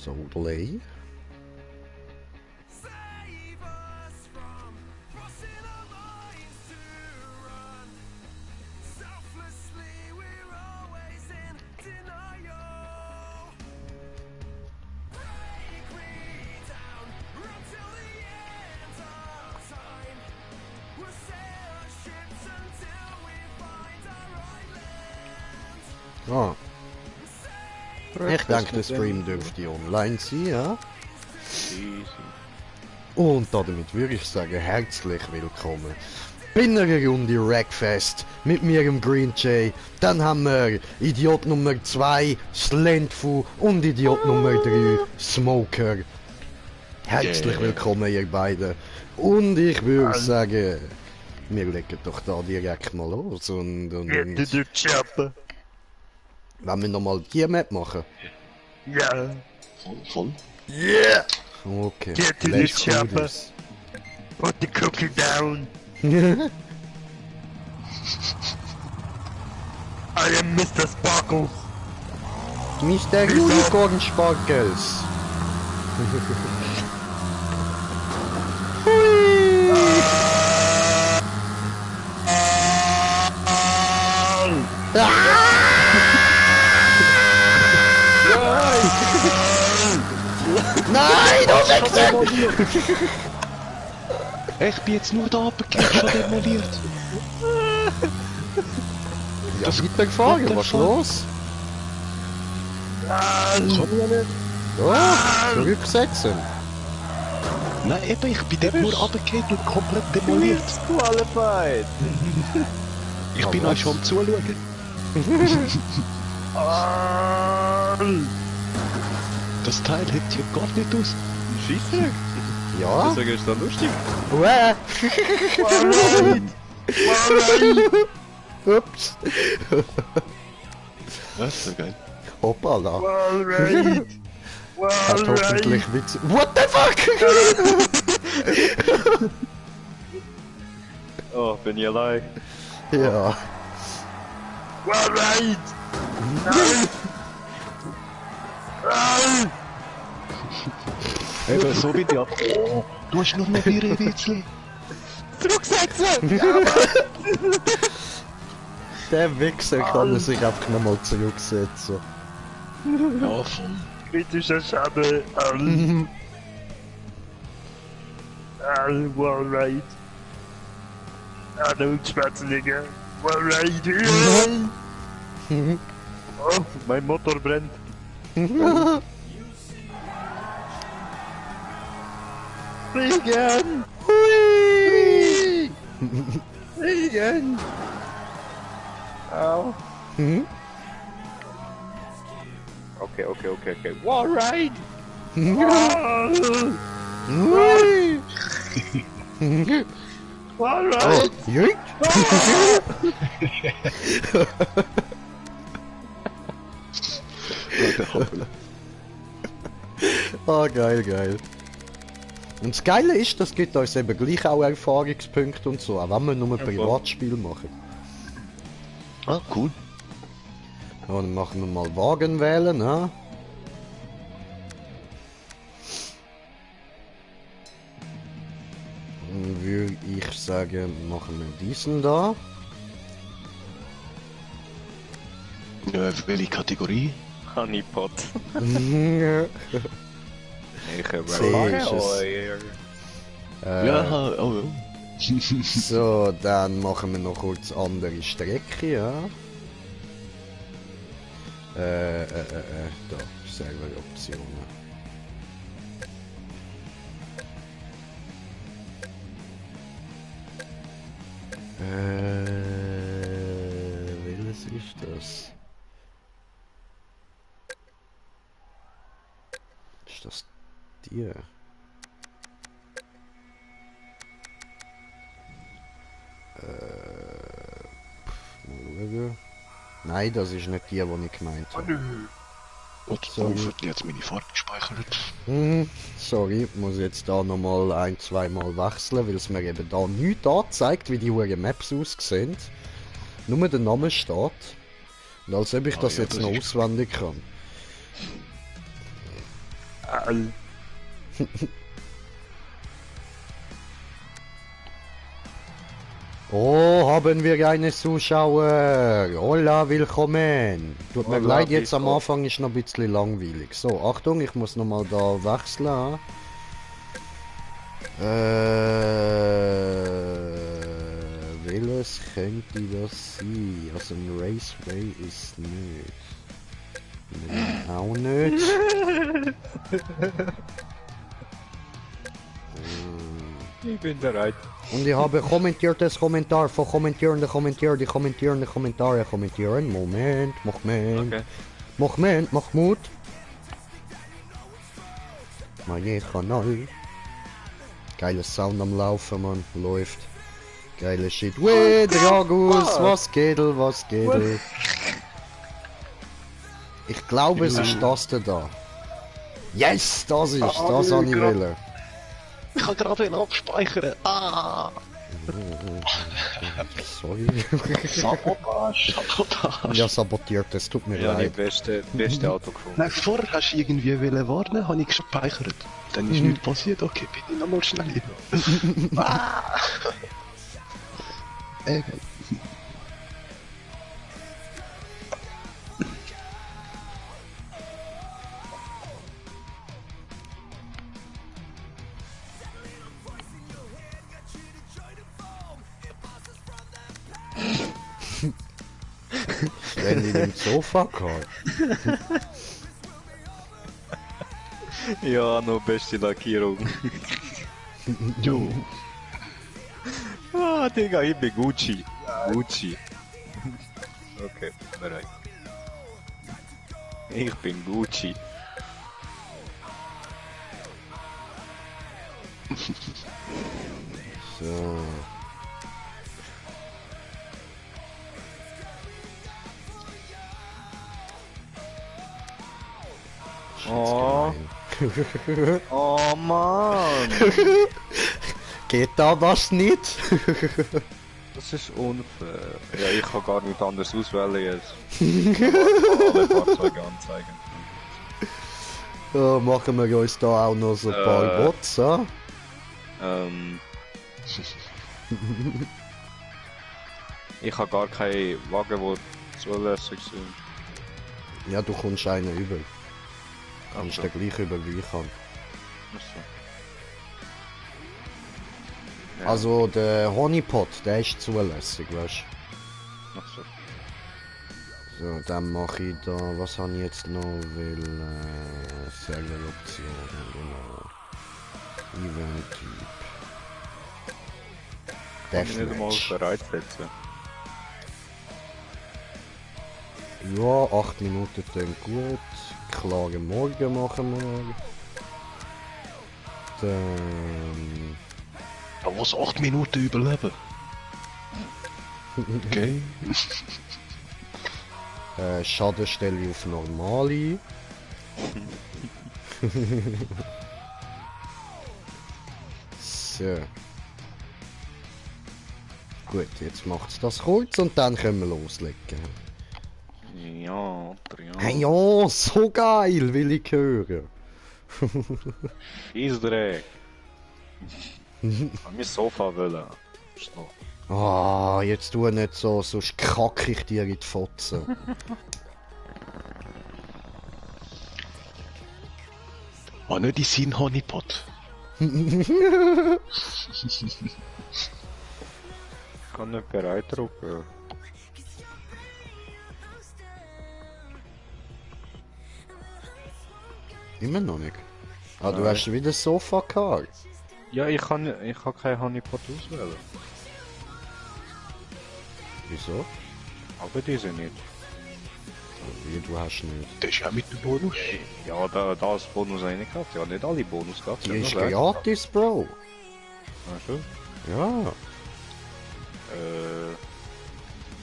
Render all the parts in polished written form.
Soleil. Ah. Ich denke, der Stream dürfte online sein, ja? Und damit würde ich sagen, herzlich willkommen bei einer Runde Wreckfest mit mir, dem Green Jay. Dann haben wir Idiot Nummer 2, Slentfu und Idiot Nummer 3, Smoker. Herzlich willkommen, ihr beiden. Und ich würde sagen, wir legen doch da direkt mal los und wollen wir nochmal die Map machen? Ja. Voll. Yeah. Okay. Get to the chopper. Put the cookie down. I am Mr. Sparkles. Mr. Unicorn Sparkles. Nein, du Wichser! Ich bin jetzt nur da runtergekehrt, schon demoliert. Ja, weitergefahren, was ist los? Kann ich ja nicht. Ja, zurücksetzen. Nein, eben, ich bin dort nur runtergekehrt und komplett demoliert. Qualified. Ich bin euch schon am Zuschauen. Das Teil hebt hier gar nicht aus. Schieße. Ja? Deswegen ist das lustig. Uäh. Alright. Ups. Das ist so geil. Hoppala. Alright. Hat hoffentlich Witz. What the fuck? Oh, bin ich allein. Ja. Alright. Eben, so wie die ab. Oh, du hast nur noch 4 Witzli. Zurücksetzen! Der Wichser kann sich einfach nochmal zurücksetzen. Ja, voll. Kritischer Schaden. Alright. Hallo, Schwarzenegger. Alright. Oh, mein Motor brennt. Fliegen! Hui! Fliegen! Au. Okay. Alright! Hui! Alright! Jink? Ah, geil. Und das Geile ist, das gibt uns eben gleich auch Erfahrungspunkte und so, auch wenn wir nur Privatspiel machen. Ah, cool. Ja, dann machen wir mal Wagen wählen, ne? Dann würde ich sagen, machen wir diesen da. Welche Kategorie? Honeypot. Ich C ist es. Ja, oh. So, dann machen wir noch kurz andere Strecke, ja. Da, Serveroptionen. Welches ist das? Ist das die? Mal schauen. Nein, das ist nicht die, die ich gemeint habe. Und Sorry. wird jetzt meine Fahrt gespeichert. Sorry, muss jetzt da nochmal zweimal wechseln, weil es mir eben da nichts anzeigt, wie die Uhren Maps aussehen. Nur der Name steht. Und als ob ich das ja, jetzt das noch ist auswendig kann. Oh, haben wir eine Zuschauer. Hola, willkommen. Tut mir Hola, leid, jetzt am Bisco. Anfang ist noch ein bisschen langweilig. So, Achtung, ich muss nochmal da wechseln. Welches könnte das sein? Also ein Raceway ist nicht. Nein, auch nicht. Ich bin bereit. Und ich habe kommentiertes Kommentar von kommentierende Kommentare, die kommentierende Kommentare kommentieren. Moment, Moment. Okay. Moment, mach Mut. Mein Kanal. Geiles Sound am Laufen, Mann. Läuft. Geile Shit. Weh, Dragus, was geht, was geht? Ich glaube, es ist das da. Yes, das ist, das habe ich wollen. Ich kann gerade abspeichern. Ah! Sorry. Sabotage, Sabotage. Ja, sabotiert, es tut mir Ja, die leid. beste Auto gefunden. Nein, vorher hast du irgendwie warnen, habe ich gespeichert. Dann ist nichts passiert, okay, bin ich nochmal schnell hin. Ah! Egal. Wenn ich im Sofa kann. Ja, noch beste Lackierung. Jo. Ah, Digga, ich bin Gucci. Gucci. Okay, bereit. Ich bin Gucci. So. Oh. Gemein. Oh Mann! Geht da was nicht? Das ist unfair. Ja, ich kann gar nicht anders auswählen jetzt. Alle Fahrzeuge anzeigen. Ja, machen wir uns da auch noch so ein paar Bots, ja? Ich habe gar keine Wagen, die zulässig sind. Ja, du kommst einen über. Kannst Ach den gleich über wie ich kann. so. Ja, Also der Honeypot, der ist zulässig, weißt ach so. du? So, dann mache ich da, was habe ich jetzt noch? Will Serveroptionen, genau. Event Typ. Kann ich nicht einmal Deathmatch. bereitsetzen. Ja, 8 Minuten klingt gut. Klare Morgen machen wir. Dann... Da was 8 Minuten überleben. Okay. Schadenstelle auf normale. So. Gut, jetzt macht's das kurz und dann können wir loslegen. Ja, ja. Hey ja, so geil, will ich hören. Fiesdreck. An mein Sofa wollen. So. Ah, jetzt tu nicht so, sonst kacke ich dir in die Fotze. Ah, nicht in seinen Honeypot. Ich kann nicht bereit drücken. Immer noch nicht. Ah, du Nein. hast wieder Sofa gehabt. Ja, ich kann keinen Honeypot auswählen. Wieso? Aber diese nicht. Wie, du hast nicht. Das ist ja mit dem Bonus. Ja, das Bonus habe ich nicht gehabt. Ja, nicht alle Bonus gehabt. Die ist gratis, Bro. Ach so. Ja. Äh,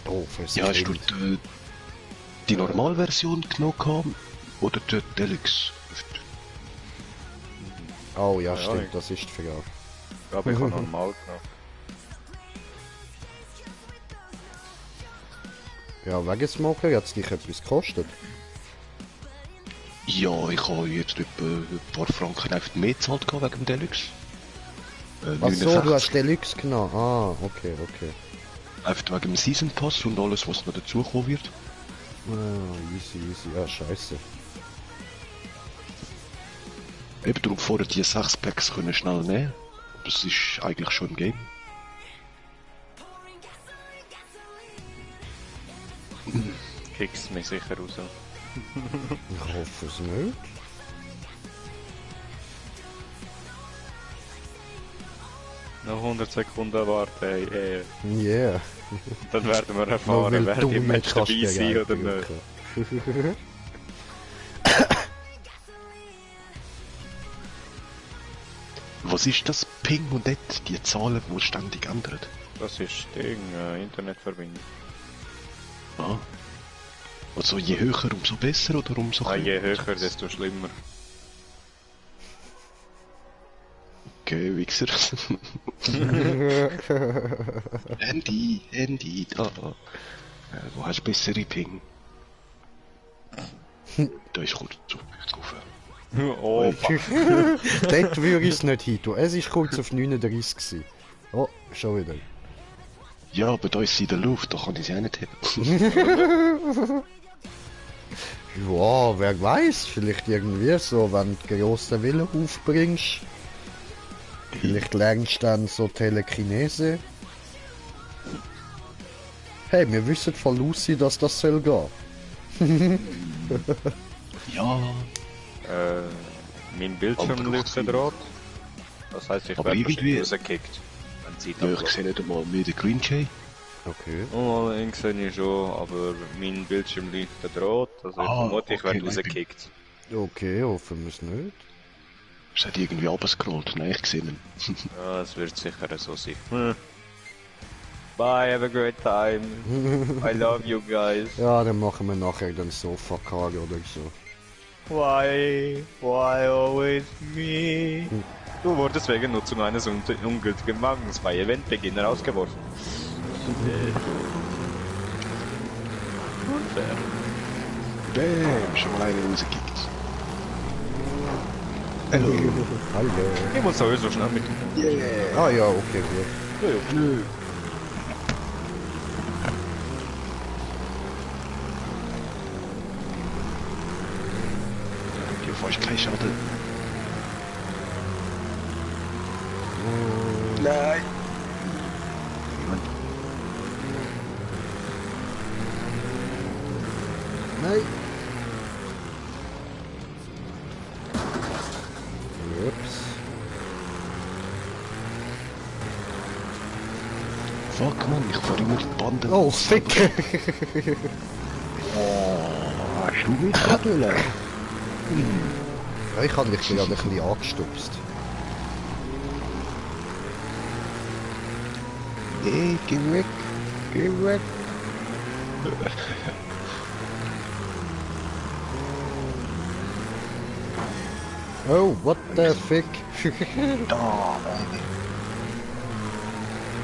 Doofes Ja, hast du Kind. die Normalversion genommen gehabt? Oder die Deluxe? Oh ja, Ja, stimmt, ich- das ist die Frage. ich glaube, ich habe normal genommen. Ja, wegen Smoker hat es dich etwas gekostet. Ja, ich habe jetzt etwa ein paar Franken einfach mehr gezahlt gehabt wegen dem Deluxe. Ach so, 69. du hast Deluxe genommen. Ah, okay, okay. Einfach wegen dem Season Pass und alles, was noch dazukommen wird. Ah, easy, easy. Ja, scheiße. Eben darum vorher die 6 Packs können schnell nehmen. Das ist eigentlich schon im Game. Kickst mich sicher raus. Ich hoffe es nicht. Noch 100 Sekunden warten, Yeah. Dann werden wir Nur erfahren, weil wer du die nicht Match kannst dabei sein oder nicht. drücken. Was ist das Ping und nicht die Zahlen, die ständig ändern? Das ist Ding, Internetverbindung. Ah. Also je höher, umso besser oder umso Je kleiner? höher, desto schlimmer. Okay, Wichser. Handy, da. Wo hast du bessere Ping? Da ist kurz auf drauf. Oh, Dort würde ich es nicht hin tun. Es war kurz auf 39 gewesen. Oh, schon wieder. Ja, aber da ist sie in der Luft, da kann ich sie auch nicht haben. Ja, wer weiß, vielleicht irgendwie so, wenn du grossen Willen aufbringst. Vielleicht lernst du dann so Telekinese. Hey, wir wissen von Lucy, dass das soll gehen. Ja, mein Bildschirm Aber leuchtet rot. Das heisst, ich Aber werde irgendwie- rausgekickt. Wenn Zeit ja, ich abläuft. sehe nicht einmal mehr den Green Jay. Okay. Oh, ihn sehe ich schon, aber mein Bildschirm leuchtet rot. Also ich vermute, ich okay, werde nein, rausgekickt. Okay, hoffen wir es nicht. Es hat irgendwie abgescrollt, nein, ich sehe ihn. Ja, es wird sicher so sein. Bye, have a great time. I love you guys. Ja, dann machen wir nachher den Sofa-Car oder so. Why always me? Du wurdest wegen Nutzung eines ungültigen Wagens bei Eventbeginn rausgeworfen. Unfair. Bam, schon mal einen rausgekickt. Hallo. Ich muss sowieso schnell mit. Ah ja, okay, gut. Nö. Du fährst keinen Schaden. Nein. Nein. Ups. Fuck man, ich fahr immer die Bande. Oh, fick! Hast du mich gerade? Ja, ich habe dich gerade ein bisschen angestupst. Hey, geh weg! Geh weg! Oh, what the fick? Da,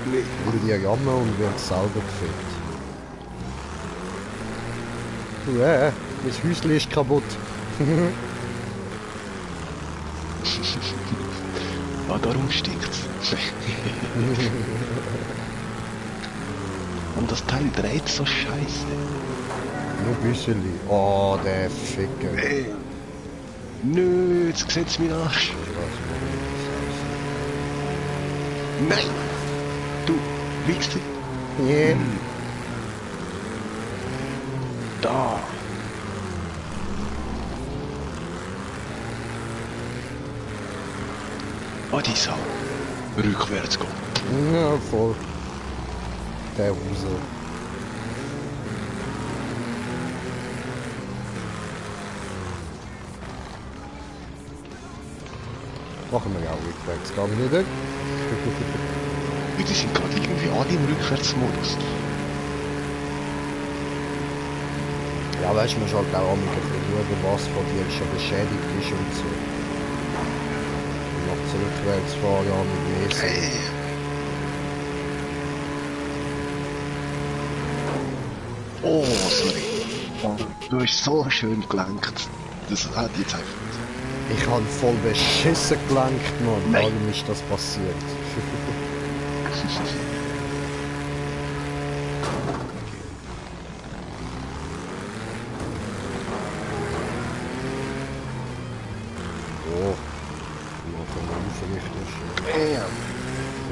Will die Ramme und wird selber gefickt. Das Häuschen ist kaputt. ah, darum stinkt's. Und das Teil dreht so scheiße. Nur ein bisschen. Oh, der Ficker. Nö, jetzt sieht's mir Arsch. Nein! Du, Wichser. Yeah. Da. Oh, die Sau. Rückwärts gehen. Ja, voll. Der Huse. Machen wir auch rückwärts, gang wieder. Weil die sind gerade irgendwie alle im Rückwärtsmodus. Ja, weißt du, man sollte auch ein bisschen schauen, was von dir schon beschädigt ist und so. Und nach rückwärts fahren auch mit mehr Sinn. Oh, sorry. Du hast so schön gelenkt. Das hat jetzt einfach nicht. Ich habe voll beschissen gelenkt, Mann. Nein. Warum ist das passiert? Oh. Mal von aufrichten.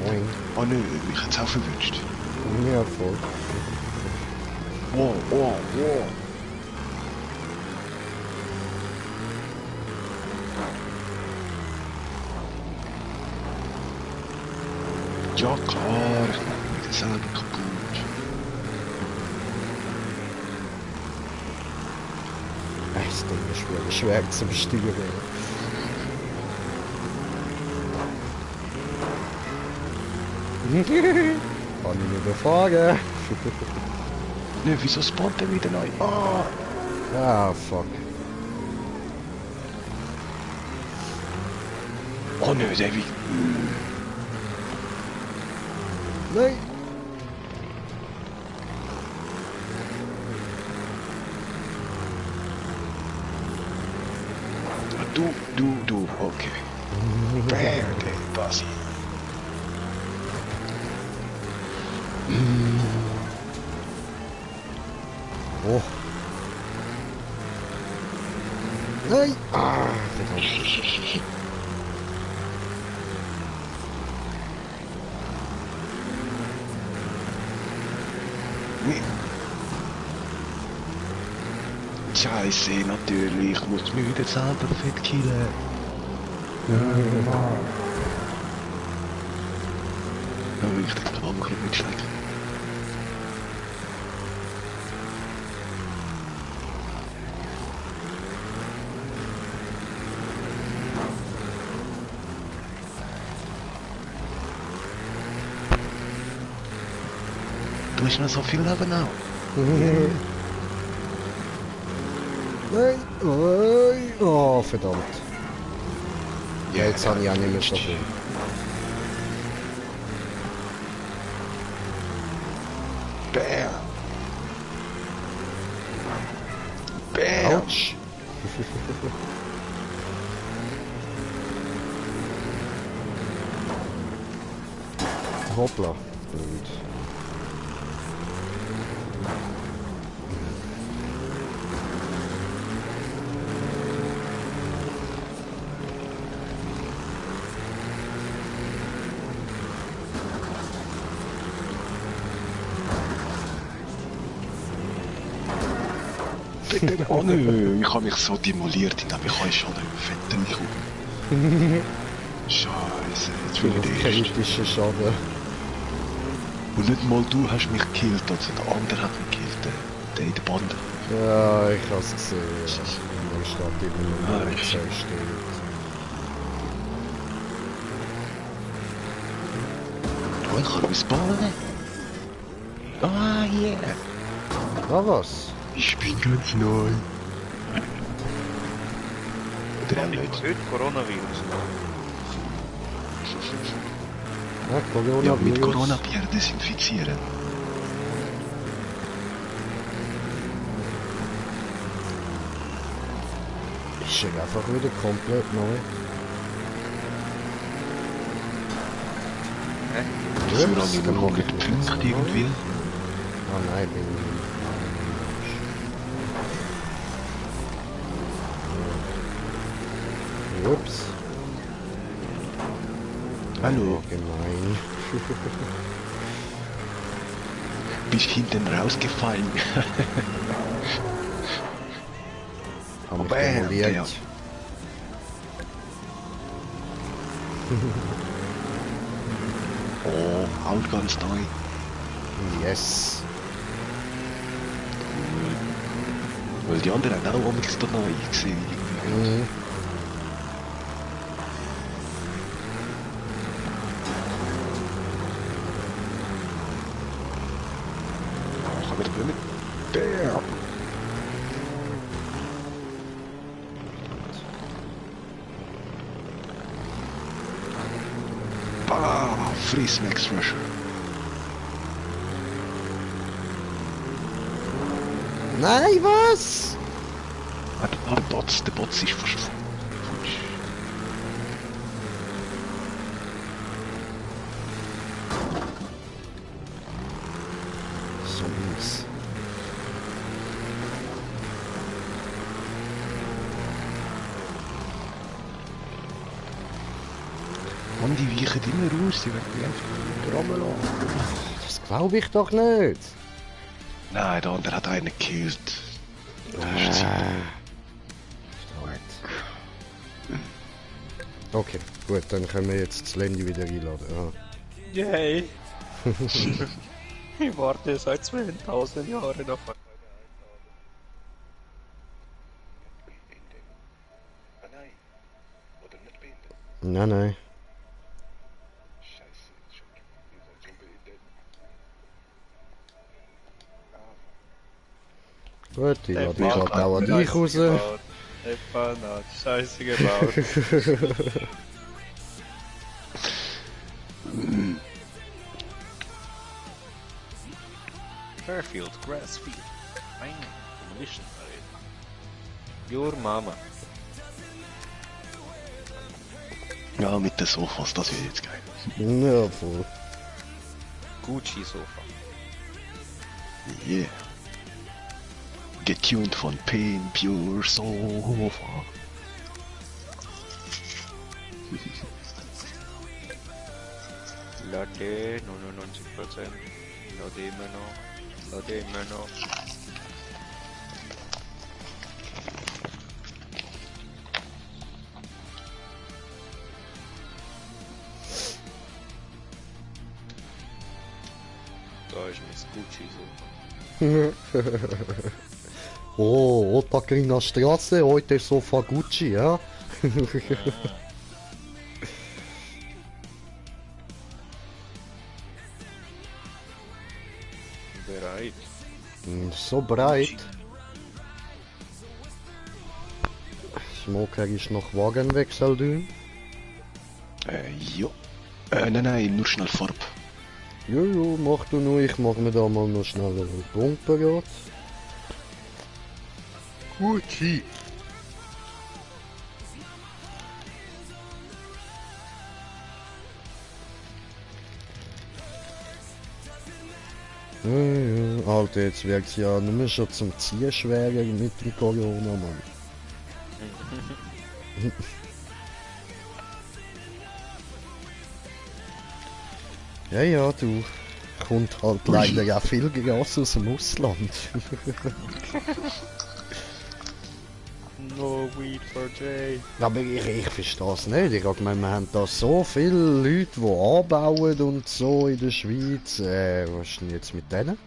Moin. Oh nö, ich hätte es auch verwünscht. Ja, voll. Wow, wow, wow. Ja klar, ich mache mich selber kaputt. Das Ding ist wieder schwer zum Steuern. Kann ich nicht erfahren. Nö, wieso spawnt der wieder neu? Ah! Ah, fuck. Oh nö, der wie... Nein. Du, okay. Bam, okay, passt. Oh. Nein. Ah, verdammt. Scheiße, natürlich, ich muss mich wieder selber fett killen. Ja, ich denke, man kann nicht schlecht. Du hast noch so viel Leben auch. Nein. Nein. Oh, verdammt. Ja, jetzt habe ich auch nicht mehr so viel. Bam. Bam. Autsch. Hoppla. Blöd. Oh nö, ich habe mich so demoliert, indem ich euch schon einen fetten Kuh. Scheiße, jetzt will ich den erst. Kritischer Schaden. Und nicht mal du hast mich gekillt, also der andere hat mich gekillt, der in der Bande. Ja, ich habe es gesehen. Man steht immer nur ich- so still. Oh, ich kann respawnen. Ah, yeah. Ah, was? Ich bin ganz neu. Oder auch nicht. Heute Coronavirus. Ja, Corona Ja, mit Corona-Bier desinfizieren. Ist ja einfach wieder komplett neu. Dafür habe Ups, ich dann noch mach ich 150 nicht so irgendwie. Ah nein, bin ich. Ups. Hallo, Gemein. bist hinten rausgefallen. Hab mich Bam, demoliert. ja. Oh, auch ganz neu. Yes. Weil die anderen haben auch nichts da neu gesehen. Mhm. Kann man mit Bam. Bah, friss Max Rusher. Nein, was? Der Bots ist fast... So mies. Mann, die weichen immer raus, die werden einfach rammeln lassen. Das glaube ich doch nicht. Nein, der andere hat einen gekillt. Okay, gut, dann können wir jetzt das Landy wieder einladen. Aha. Yay! Ich warte seit 2000 Jahren auf... Nein, nein. Gut, ich lade mich halt auch an dich raus. Stefan hat Scheiße gebaut. Fairfield, Grassfield. Demolition Parade. Your Mama. Ja, mit den Sofas, das wird jetzt geil. Ja, voll. Gucci Sofa. Yeah. Getuned von Pain Pure Sofa. Lade 99%. Lade immer noch. Lade immer noch. Da ist mein Gucci Sofa. Oh, Ottakringer Straße, heute Sofa Gucci, ja? Bereit. So breit. Smoker ist noch Wagenwechsel drin. Jo. Nein, nur schnell Farbe. Jojo, mach du nur, ich mach mir da mal noch schnell einen Punkt parat. Gucci. Ja, Alter, jetzt wird's ja nicht mehr schon zum Ziehen schwerer mit dem Corona, Mann. Ja, ja, du. Kommt halt leider auch viel Gras aus dem Ausland. No weed for Jay. Aber ich verstehe es nicht. Ich habe gemeint, wir haben da so viele Leute, die anbauen und so in der Schweiz. Was ist denn jetzt mit denen?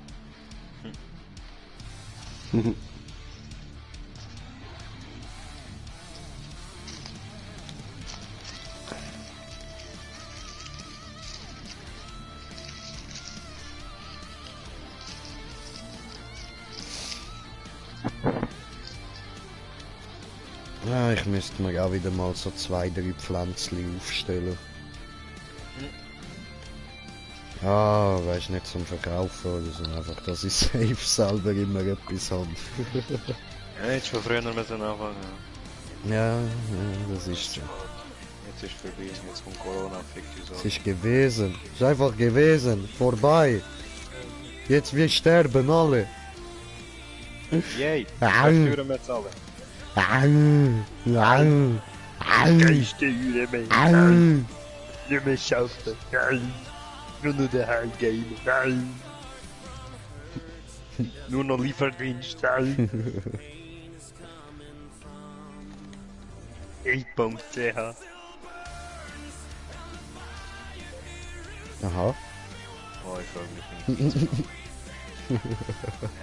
Ja, ich müsste mir auch wieder mal so 2, 3 Pflänzchen aufstellen. Ah, weißt nicht zum Verkaufen oder so, einfach, dass ich safe selber immer etwas habe. Ja, jetzt schon früher müssen anfangen. Ja, ja, das ist so. Jetzt ist vorbei, jetzt kommt Corona, fickt die Es so. ist gewesen, es ist einfach gewesen, vorbei. Jetzt wir sterben alle. Yay! Au. Führen wir jetzt alle. Au, au, au, Geisteuren mehr. au. Nicht mehr schaffen. Nein. Nur noch daheim gehen. Nein. Nur noch Lieferdienst. Nein. 8.ch. Aha. Oh, ich freue mich nicht.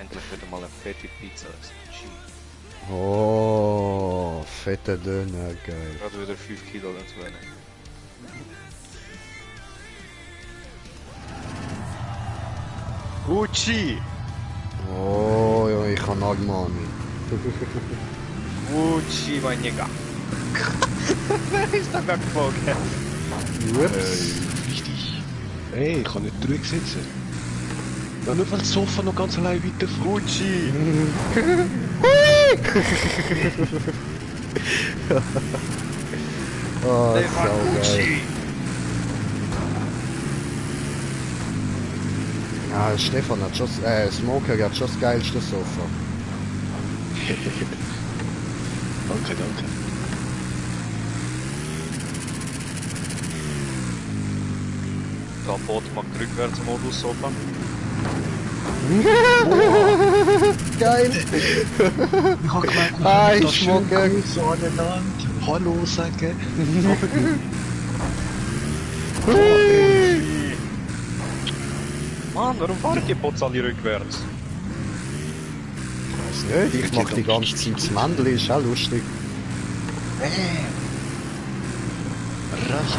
Endlich wieder mal eine fette Pizza. Cheese. Oh, fette Döner, geil. Gerade wieder 5 Kilo ganz wenig. Gucci! Oh, ja, ich kann Armani. Gucci, mein Jäger. Ist doch gar geflogen. Ups. Richtig. Ey, ich kann nicht zurücksetzen. Ja, nur weil das Sofa noch ganz allein weiterfährt. Gucci! Oh, Der war saugeil. Gucci. Ja, Stefan hat schon, Smoker hat schon das geilste Sofa. Danke, danke. Kaputt macht Rückwärtsmodus Sofa. Geil! Ich hab gemeint, Hi, das schön Schmucker. Grüße aneinander. Hallo sagen. Mann, warum fahren die Bots alle rückwärts? Weiß nicht, ich mach die ganze Zeit das Mandel, ist auch lustig. Rache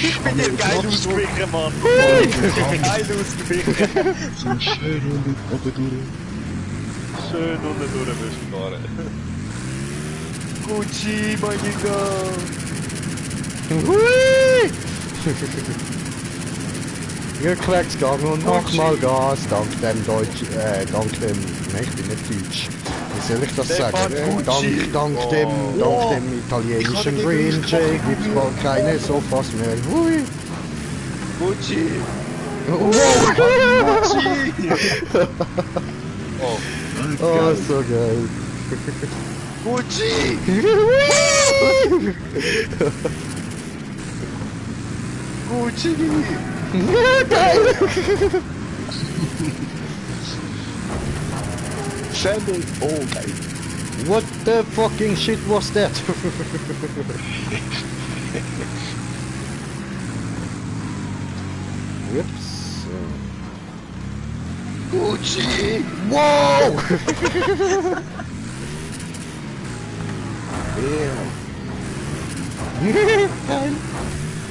Ich bin dir geil ausgewichen, Mann! Ich bin geil ausgewichen! das. So schön und oben durch. Schön unten durch bist du gefahren. Gucci, mein Digga! Hui! Rückwärts gegangen und nochmal Gas, dank dem Deutsch, dank dem, nein, ich bin nicht Deutsch. Wie soll ich das sagen? Gucci. Dank dem italienischen Green Jay gibt's bald keine Sofas mehr. Hui! Gucci! Wow! Oh, Oh, so geil. Gucci! Gucci! Geil! Sandal. Oh, geil. What the fucking shit was that? Whoops. Gucci! Wow! Geil.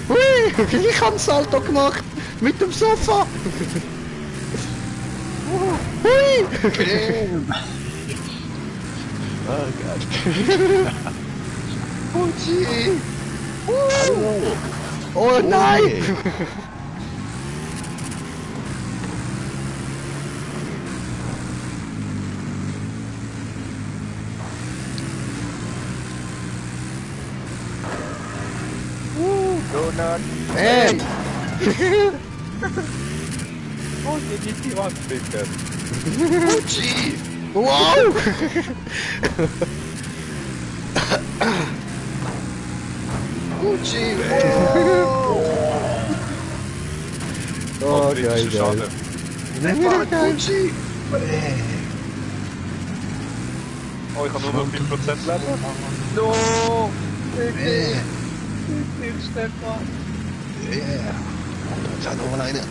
Hui, ich hab ein Salto gemacht mit dem Sofa. Hui! Ah, geil. Gucci! Oh nein! Donut! Hey! Oh, hier geht die Wand bitte! Gucci! Wow! Gucci! Oh, geil, geil. Schade. Gucci! Oh, ich habe nur noch 5% Leben. No! Wirklich! Wirklich, Stefan! Yeah. Und jetzt hat noch mal eine.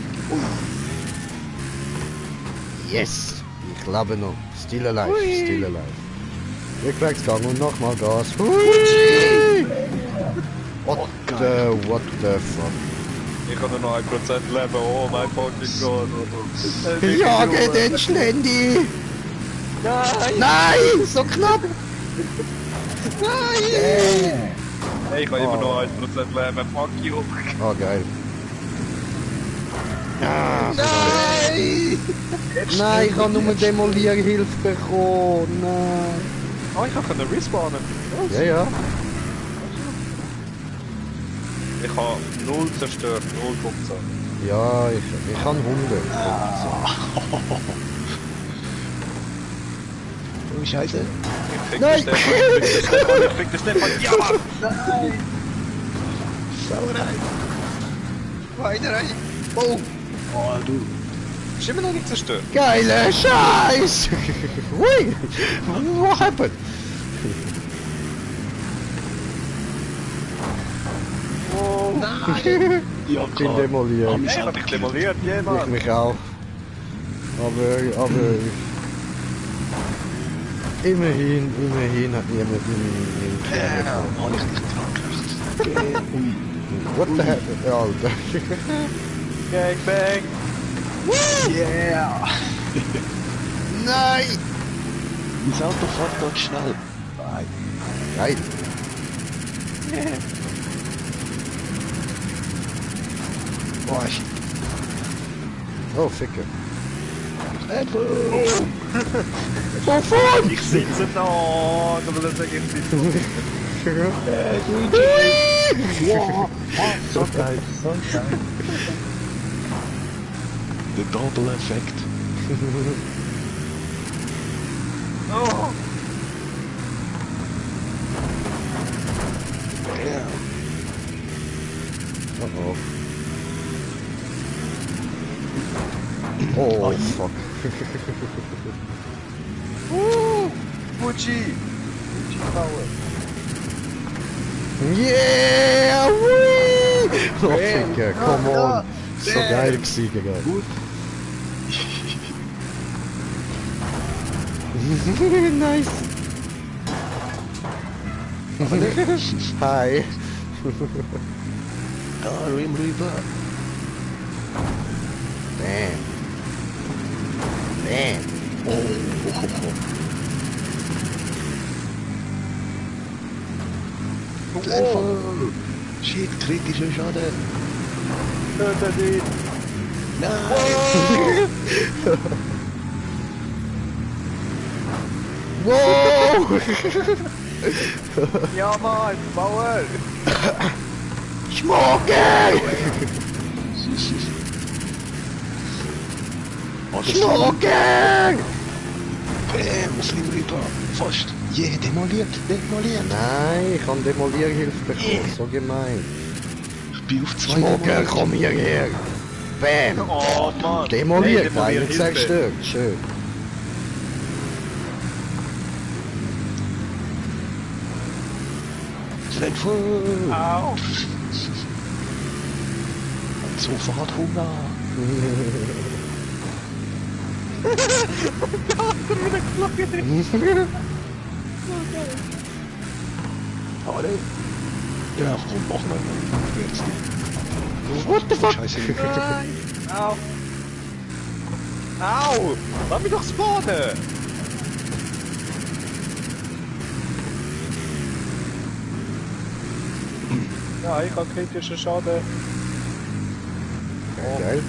Yes! Ich lebe noch. Still alive, still alive. Rückwärts gegangen und nochmal Gas. Hui! What the fuck? Ich habe nur noch 1% Leben. Oh mein fucking Gott! Jage den Schlendi! Nein! Nein! So knapp! Nein! Hey, ich habe immer noch 1% Leben. Fuck you! Oh, geil. Ah, Nein! nein, ich habe nur Demolierhilfe bekommen. Nein. Oh, ich kann respawnen. Ja, ja. Ich habe 0 zerstört, 0 Kupfer. Ja, ich habe Hunde. Oh, Scheiße. Ich fick Nein! den Stefan, ich fick den Stefan. Ja, Mann! Nein. Sauerei. Weinerei! Oh! Oh, du. Ist immer noch nicht zerstört. Geile Scheiß! Hui! What happened? Oh! Nein. Ja, Ich bin demoliert. Ich hab dich demoliert, Ich jemand! mich auch. Aber immerhin hat niemand in Kerne. Habe ich nicht dran gedacht. Ui. What the heck? Alter. Gangbang! Yeah. Nein! Mein Auto fährt dort schnell. Nein. Geil. Oh, shit. Oh, Ficke. Wovon? Ich sitze da, aber das sage ich nicht. Wow, so geil, so geil. Der Double-Effekt. Oh. Ja. Oh, fuck. Gucci! Gucci Power! Yeah! Whee! Oh, Ficker, come on! So geil gewesen, Digga. Gut. Nice! Hi! Ah, Rim Reaper. Damn! Damn! Oh. Treffer! Shit, kritischer Schaden. Tötet ihn! Nein! Wow! Ja Mann, Power! Schmucke! Schmucke! Bam, Slim Reaper. Fast. Yeah, demoliert. Nein, ich habe Demolierhilfe bekommen, so gemein. Ich bin auf 2 Schmucke, komm hierher! Bam! Oh Mann! Demoliert, Hey, eigentlich zerstört, schön. Treffer. Au! Sofort Hunger. Aber ne? Ja, komm, mach mal. Jetzt. What the fuck? Scheiße. Au! Au! Lass mich doch spawnen! Ja, ich habe kritischen Schaden. Geil.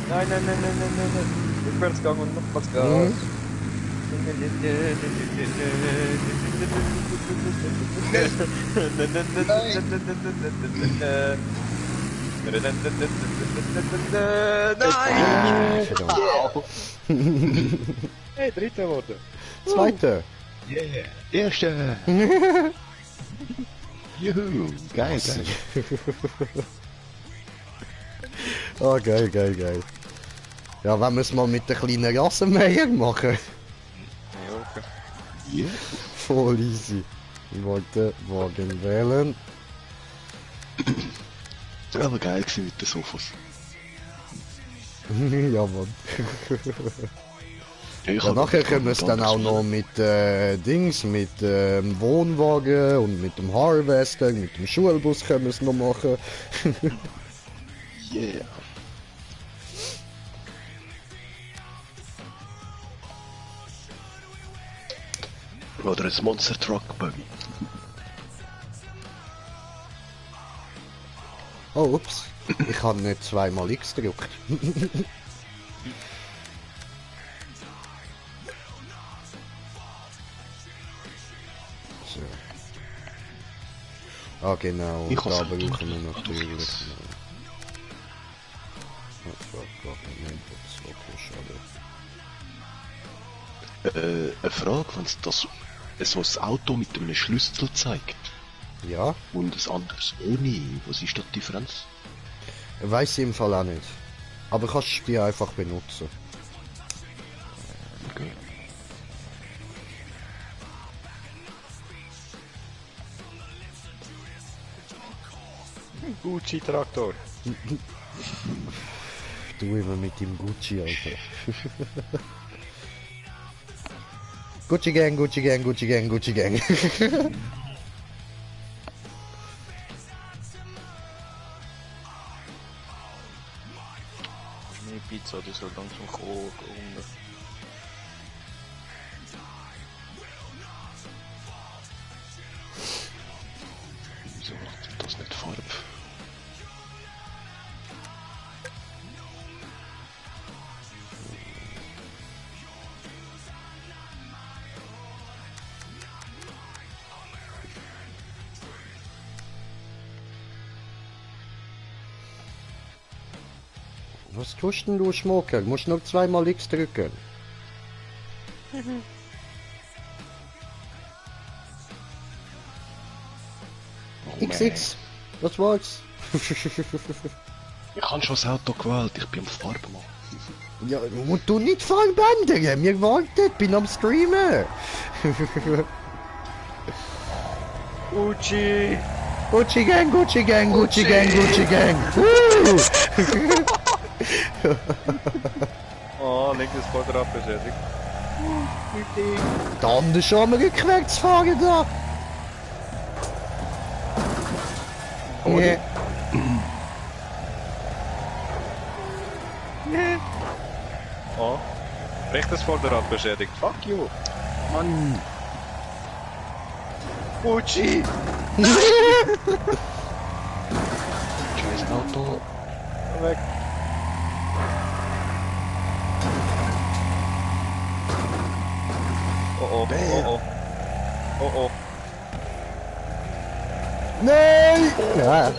Nein. Rückwärtsgang und nochmals Gas. Nein! Verdammt. Hey, dritter wurde. Zweite. Yeah. Erste. Juhu. Geil. Oh, geil. Ja, wenn wir es mal mit der kleinen Rassenmäher machen. Ja, okay. Yeah. Voll easy. Ich wollte Wagen wählen. Aber geil gewesen mit den Sofas. Ja, Mann. Ich Ja, hab- nachher können wir es dann auch noch mit Dings, mit Wohnwagen und mit dem Harvester, mit dem Schulbus können wir es noch machen. Yeah. Oder ein Monster Truck Buggy. Oh, ups. Ich habe nicht zweimal X gedrückt. So. Ah, genau. Ich Da hoffe, brauchen wir du- natürlich noch. Oh, fuck, Moment, okay, schade. Eine Frage, wenn es das so ein Auto mit einem Schlüssel zeigt Ja, und ein anderes ohne, was ist da die Differenz? weiß ich im Fall auch nicht. Aber kannst die einfach benutzen. Okay. Gucci Traktor. Du immer mit dem Gucci, Alter. Gucci Gang. Meine Pizza, die soll langsam kommen. Wieso macht das nicht Farbe? Was tust denn du, Schmucker? Du musst noch zweimal X drücken. Oh, XX. Das war's. Ich habe schon das Auto gewählt, ich bin am Farben machen. Ja, und du nicht Farbbändern. Wir warten, bin am Streamen. Uchi! Gucci Gang, Gucci Gang, Gucci Gang, Gucci Gang. Oh, linkes Vorderrad beschädigt. Da haben wir schon mal rückwärts fahren da. Oh, Nee. Oh. Rechtes Vorderrad beschädigt. Fuck you! Mann! Uchi! Scheiß Auto! Weg! Oh oh, oh oh. Oh oh. Nein! Ja.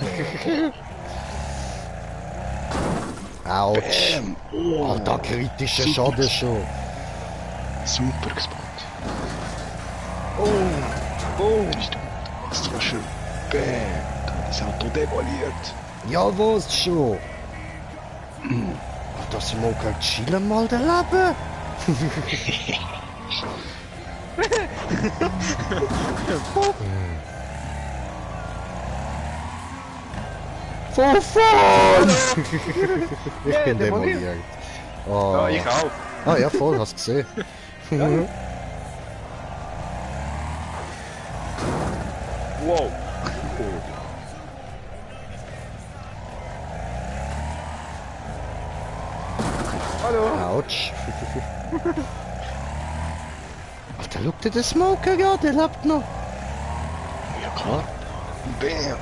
Autsch. Bam! Oh, Alter, kritischer Schaden schon. super gespawnt. Oh! Das war schön. Bam! Da hat das Auto demoliert. Ja, was schon? Ach, das Smoker chillen mal der Leben. For fun! Ich bin demoliert. Oh. Ja, ich auch. Ah ja, voll, hast gesehen. Wow! Hallo! Autsch. Alter, schau dir den Smoker an, der lebt noch. Ja klar. Bam!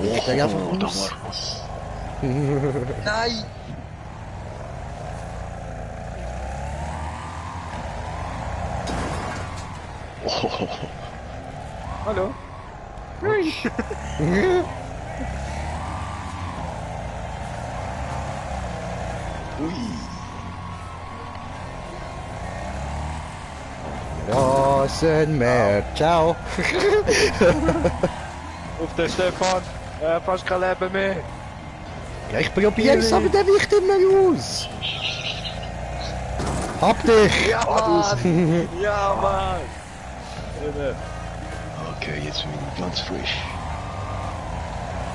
Ich steig einfach da aus. war was. Nein! Oh, Hallo! ui. Rasenmäher, ciao. Auf den Stefan! Fast kein Leben mehr! Ja, ich probier's, aber der weicht immer aus. Hab dich! Ja, Mann! Ja, Mann! Okay, jetzt bin ich ganz frisch.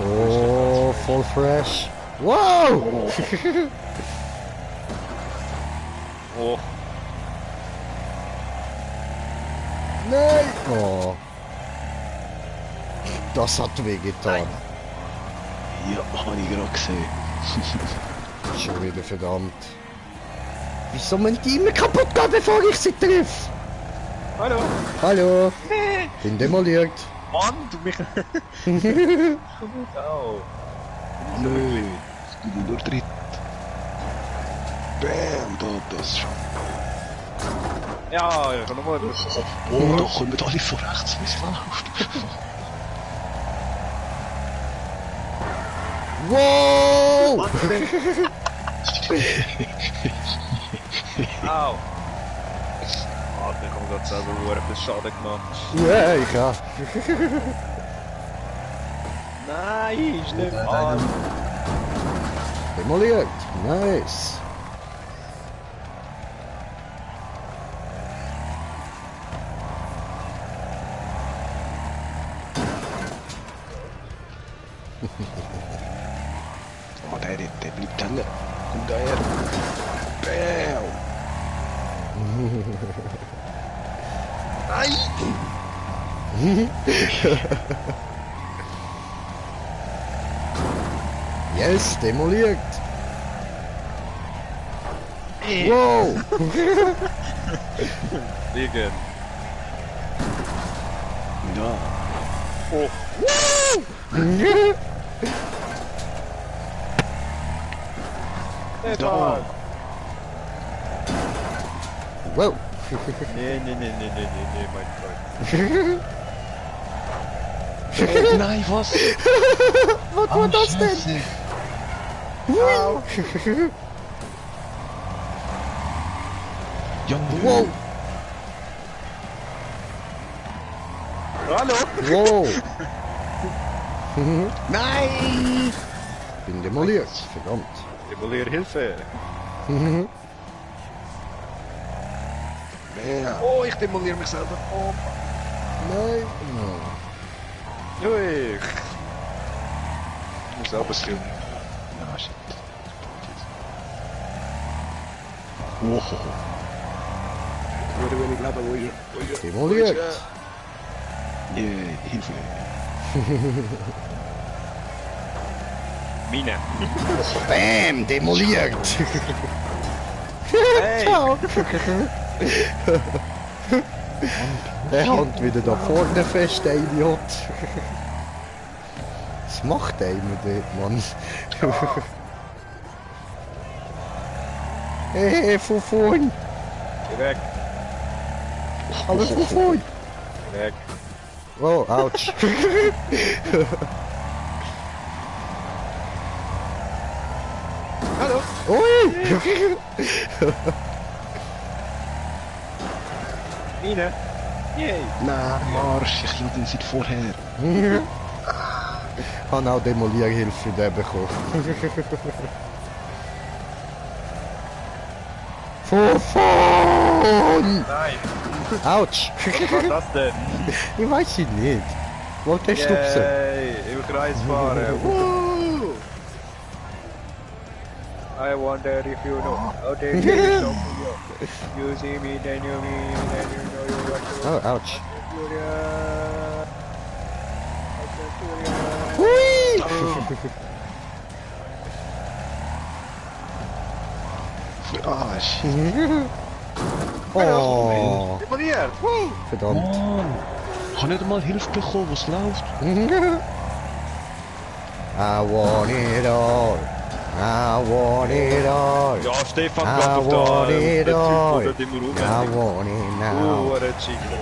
Oh, voll fresh. Wow! Oh, Nein! Oh. Das hat wehgetan. Ja, habe ich gerade gesehen. Schon wieder verdammt. Wieso müssen die immer kaputt gehen, bevor ich sie triff? hallo! Hallo! Bin demoliert. Mann, du mich... Au! Nö, es gibt nur dritt. Bam, da, das schon. Ja, ich kann nochmal... Oh, da kommen alle von rechts, wie es läuft. Wow! Au! Ah, ich habe gerade selber nur etwas Schaden gemacht. Ja, ich auch. Nein, Stefan! Demoliert. Nice. Oh, der bleibt hängen. Komm da her. Bam! Nein! Yes, demoliert. Wow! Liegen! Ja. Oh! Stefan! Wow! Nee, mein Freund. Nein, was? Was war das denn? Au. Ja, Wow! Hallo! Wow! Nein! Bin demoliert, verdammt. Demolier Hilfe! Oh, ich demoliere mich selber. Oh. Nein! Ui! Ich muss selber killen. Ah, shit. Wow. Würde ich leben, Demoliert! Yeah, Hilfe. Mine! Bam! Demoliert! Hey! Ciao! Der hängt wieder da vorne fest, der Idiot. Was macht der immer dort, Mann? Hey, von vorn! Geh weg! Alles von vorn! Geh weg! Oh, ouch! Hallo! Ui! Mine! Yay! Nein, Marsch, ich hielt ihn seit vorher. Ich habe auch Demolierhilfe bekommen. Von vorn! Nein! Autsch! Was war das denn? Ich weiß es nicht. Wollte ich stupsen? Yay! Im Kreis fahren! Woo! I wonder if you know how they feel so you see me, then you mean, then you know you want to. Oh, ouch. Julia. Hui! Für Arsch. Oh, Demoliert! verdammt. Mann, ich habe nicht einmal Hilfe bekommen, was läuft. I want it all. I want it all. Ja, Stefan, I bleib doch want da. it all. Der Typ I immer want it now. Oh, der Cheater.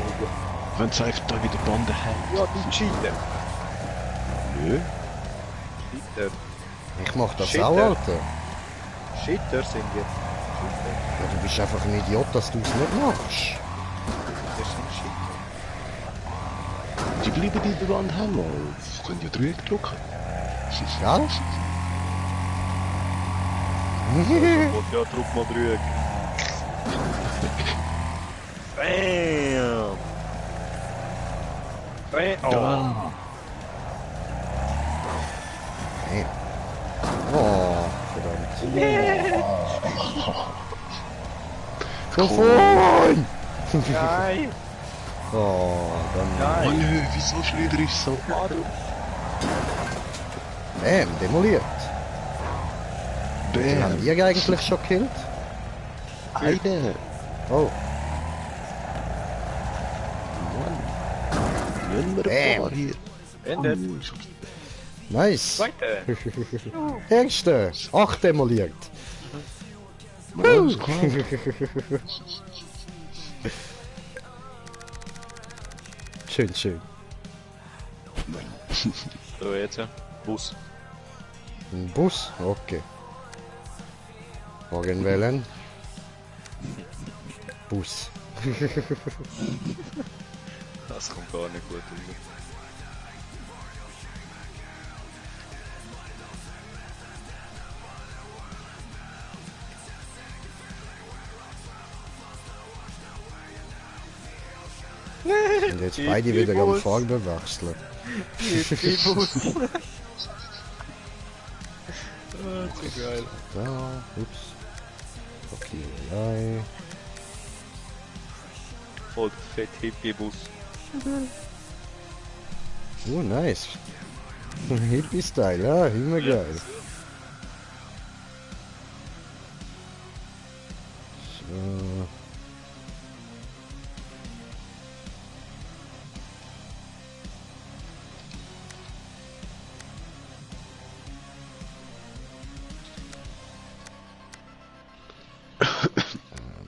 Wenn es einfach da wieder Bande hält. Ja, du Cheater. Nö. Cheater. Ich mach das Shit, auch, ey. Alter. Cheater sind wir. Ja, du bist einfach ein Idiot, dass du es nicht machst. Wir sind Cheater. Die bleiben in der Wand hängen. Ich kann ja Dreieck drücken. Ja? Und ja, drück mal drück. Bam! Bam! Oh. Hey. Oh, verdammt. Von vorn! Nein! Oh, dann... Oh Nein! nö, wieso schleuder ich so? Bam, demoliert. Haben Bam. ihr eigentlich schon gekillt? Eine. Oh, Mann. Nehmen wir ein Bam. paar hier. Endet! nice. Zweite! Erste. 8 demoliert. Alles klar. Schön, schön. So, jetzt ja. Bus. Ein Bus? Okay. Morgen wählen. Bus. Das kommt gar nicht gut rüber. Und jetzt beide wieder am Farbe wechseln. Bus. Ah, zu geil. Ja, ups. Okay, nein. Voll fett Hippie-Bus. Oh, nice. Hippie-Style, ja, immer geil. So.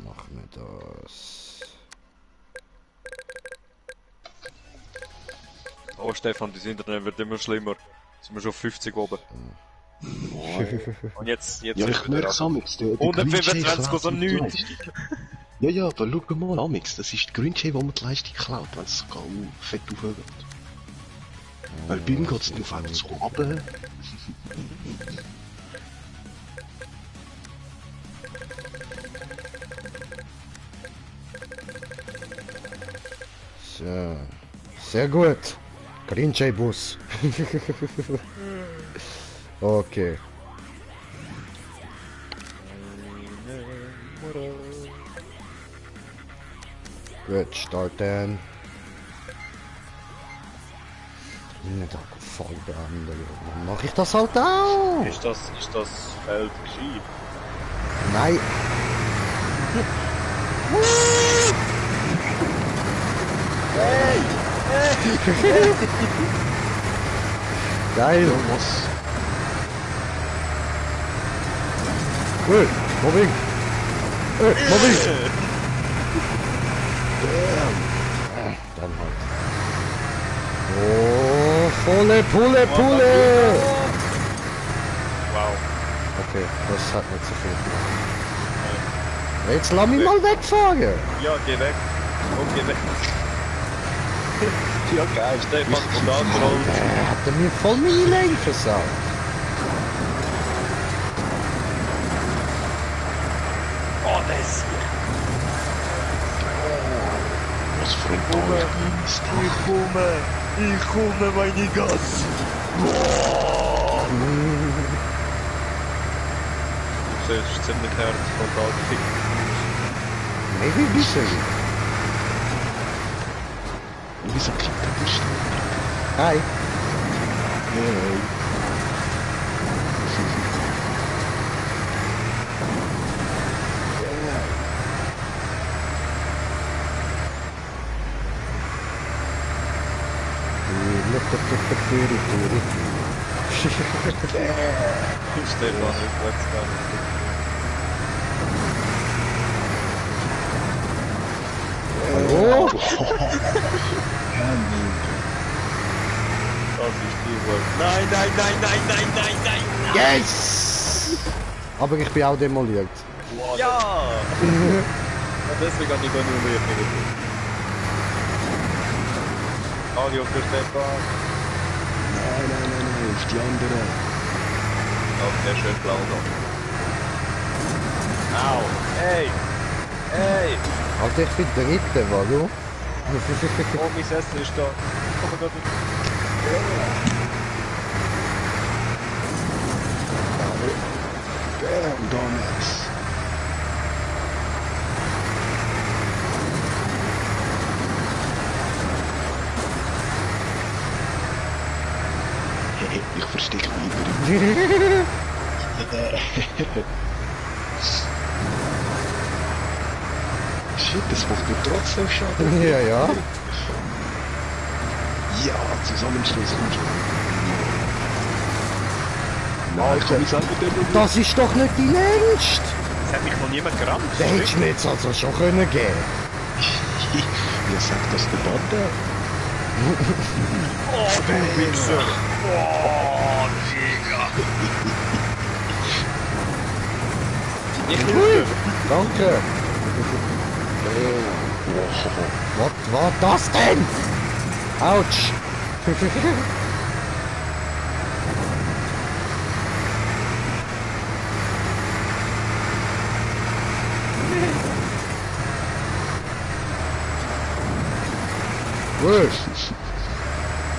Machen wir das. Oh Stefan, das Internet wird immer schlimmer. Sind wir schon 50 oben. Und jetzt Ja, ich merke es amix. 125 oder nichts. Ja, ja, aber schau mal, amix, das ist der Green Jay, wo man die Leistung klaut, wenn es sogar fett aufhört. Weil bei ihm geht es auf einmal so runter. So. Sehr gut. Green Jay Bus. Okay. Gut, starten. Nicht voll beenden. Dann mache ich das halt auch. Ist das Feld gescheit? Nein. Geil. Was? Mobbing. Mobbing. Dann halt. Oh, volle Pulle. Wow. Okay, das hat nicht so viel gemacht. Jetzt lass mich mal wegfahren. Ja, geh weg. Und geh weg. Ja, geil. Stefan von da rollt. Hat er mir voll meine Lane versaut. Oh, das hier. Was frontal ist Ich komme, meine Gas. Das ist ziemlich hart frontal gefickt. Maybe ein bisschen. Wieso klickt er nicht? Hi. Hey. Stefan, ich weiß gar nicht. Hallo? Das ist die Wort. Nein. Yes! Aber ich bin auch demoliert. Ja! Und deswegen habe ich gar nicht mehr Ali auf der Stefan. Nein, auf die andere. Okay, schön blau da. Au! Hey! Alter, ich bin Dritte, warum? Oh, mein Essen ist da. Oh mein Gott. Damn, Donuts. Hey, ich verstecke mich über. Shit, das macht mir trotzdem Schaden. Ja. Ja, Zusammenschluss und schon. Nein, ich kann mich selber demolieren. Das ist doch nicht dein Ernst! Das hat mich noch niemand gerammt. Den hättest du mir jetzt also schon können geben. Ja, sagt das der Bande? Oh, du Wichser. Oh, Digga. Ich hilfe. Danke! Was war das denn? Autsch! Gut.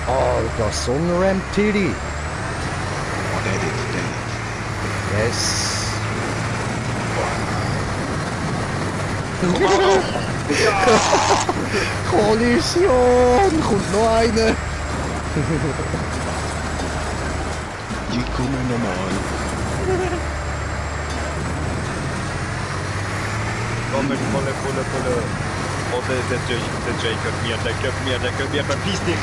Alter, Sonnenramp-Titty. Oh, der nicht. Yes. Kollision! Kommt noch eine! Ich komme normal. Komm, Pulle. Oh, der Jay gehört mir, verpiss dich!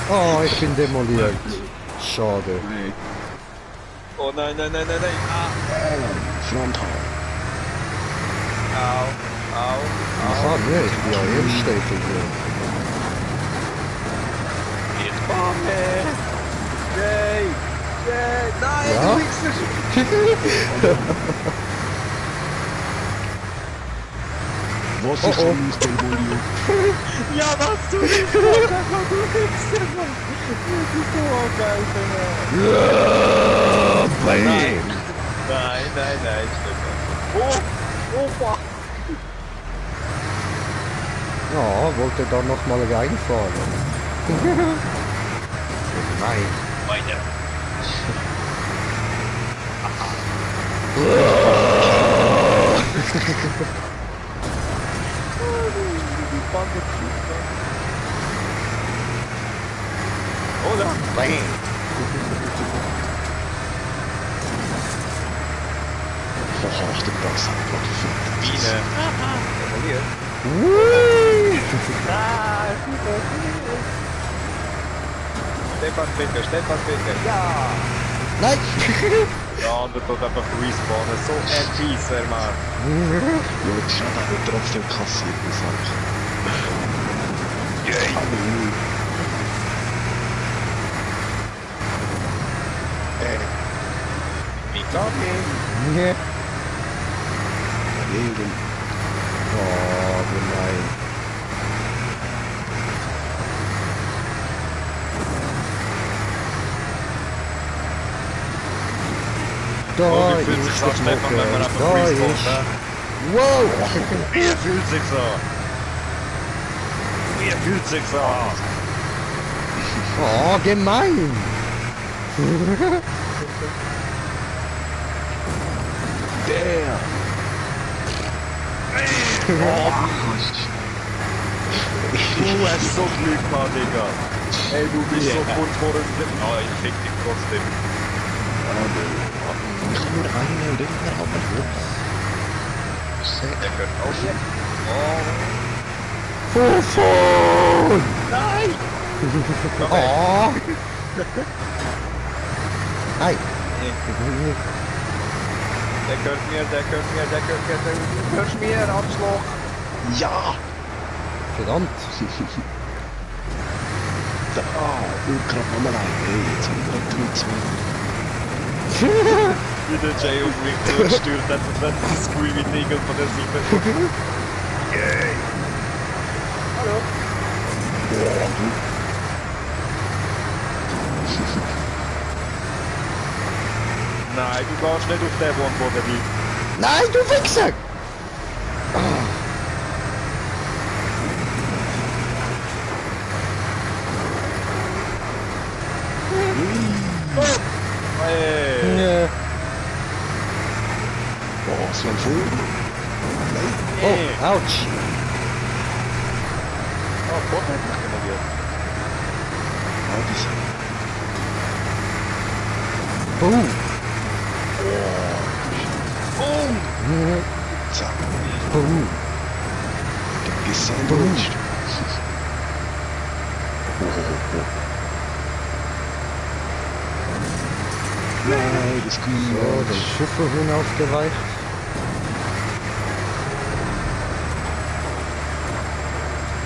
Oh, ich bin demoliert. Schade. Hey, Oh nein. Frontal. Au. Aha, ne, ich bin ja Erster. Ich komme! Yay! Yay! Nein, Ja? du Wichser! Was Oh, ist oh. denn los, Belvolio? Ja, was du nicht machst, einfach du Wichser, Mann! Du so geil, Bam! Nein, Stefan. Oh! Oh, fuck! Ja, wollte da noch mal reinfahren. Nein. Meine! Oder? Bam! Verhaftet das Handblatt. Biene. Demoliert. Ui! Ah, super. Stefan Finger. Ja! Nein! Ja, und er tut einfach respawnen. So ein Cheeser, Mann. Ja, das ist aber trotzdem kassiert, muss ich sagen. Halleluja. Mikami. Nee. Daneben. Oh, gemein. Da Oh, wie fühlt ist sich's das an, Stefan, wenn man Mucke. einfach Da respawnt, ist. ne? Wow! Wie fühlt sich's an? Wie fühlt sich's an? Oh, gemein! Der! Du hast so Glück gehabt, Digga. Ey, du bist so kurz vor dem... Oh, ich fick dich trotzdem. Ich kann nur einen und den aber Der gehört auch jetzt. Oh. Fufun! Nein! Oh! Hi! Der gehört mir, Arschloch. Ja! Verdammt! Da, gerade nochmal ein. Hey, jetzt haben wir gerade 3-2. Wie der Jay auf mich zustürzt, hat das Screamy Nigel von der Seite. Yay! Hallo? Nein, du gehst nicht auf den Bund, wo der liegt. Nein, du Wichser! Hey! Nee. Oh, Sven Vogel. Oh, ouch! Oh, Bot hat mich generiert. Ah, die sind... Boom! Boom! Zack. Boom! Der gesandwiched. Nein, das Grün. So, den Schifferhuhn aufgeweicht.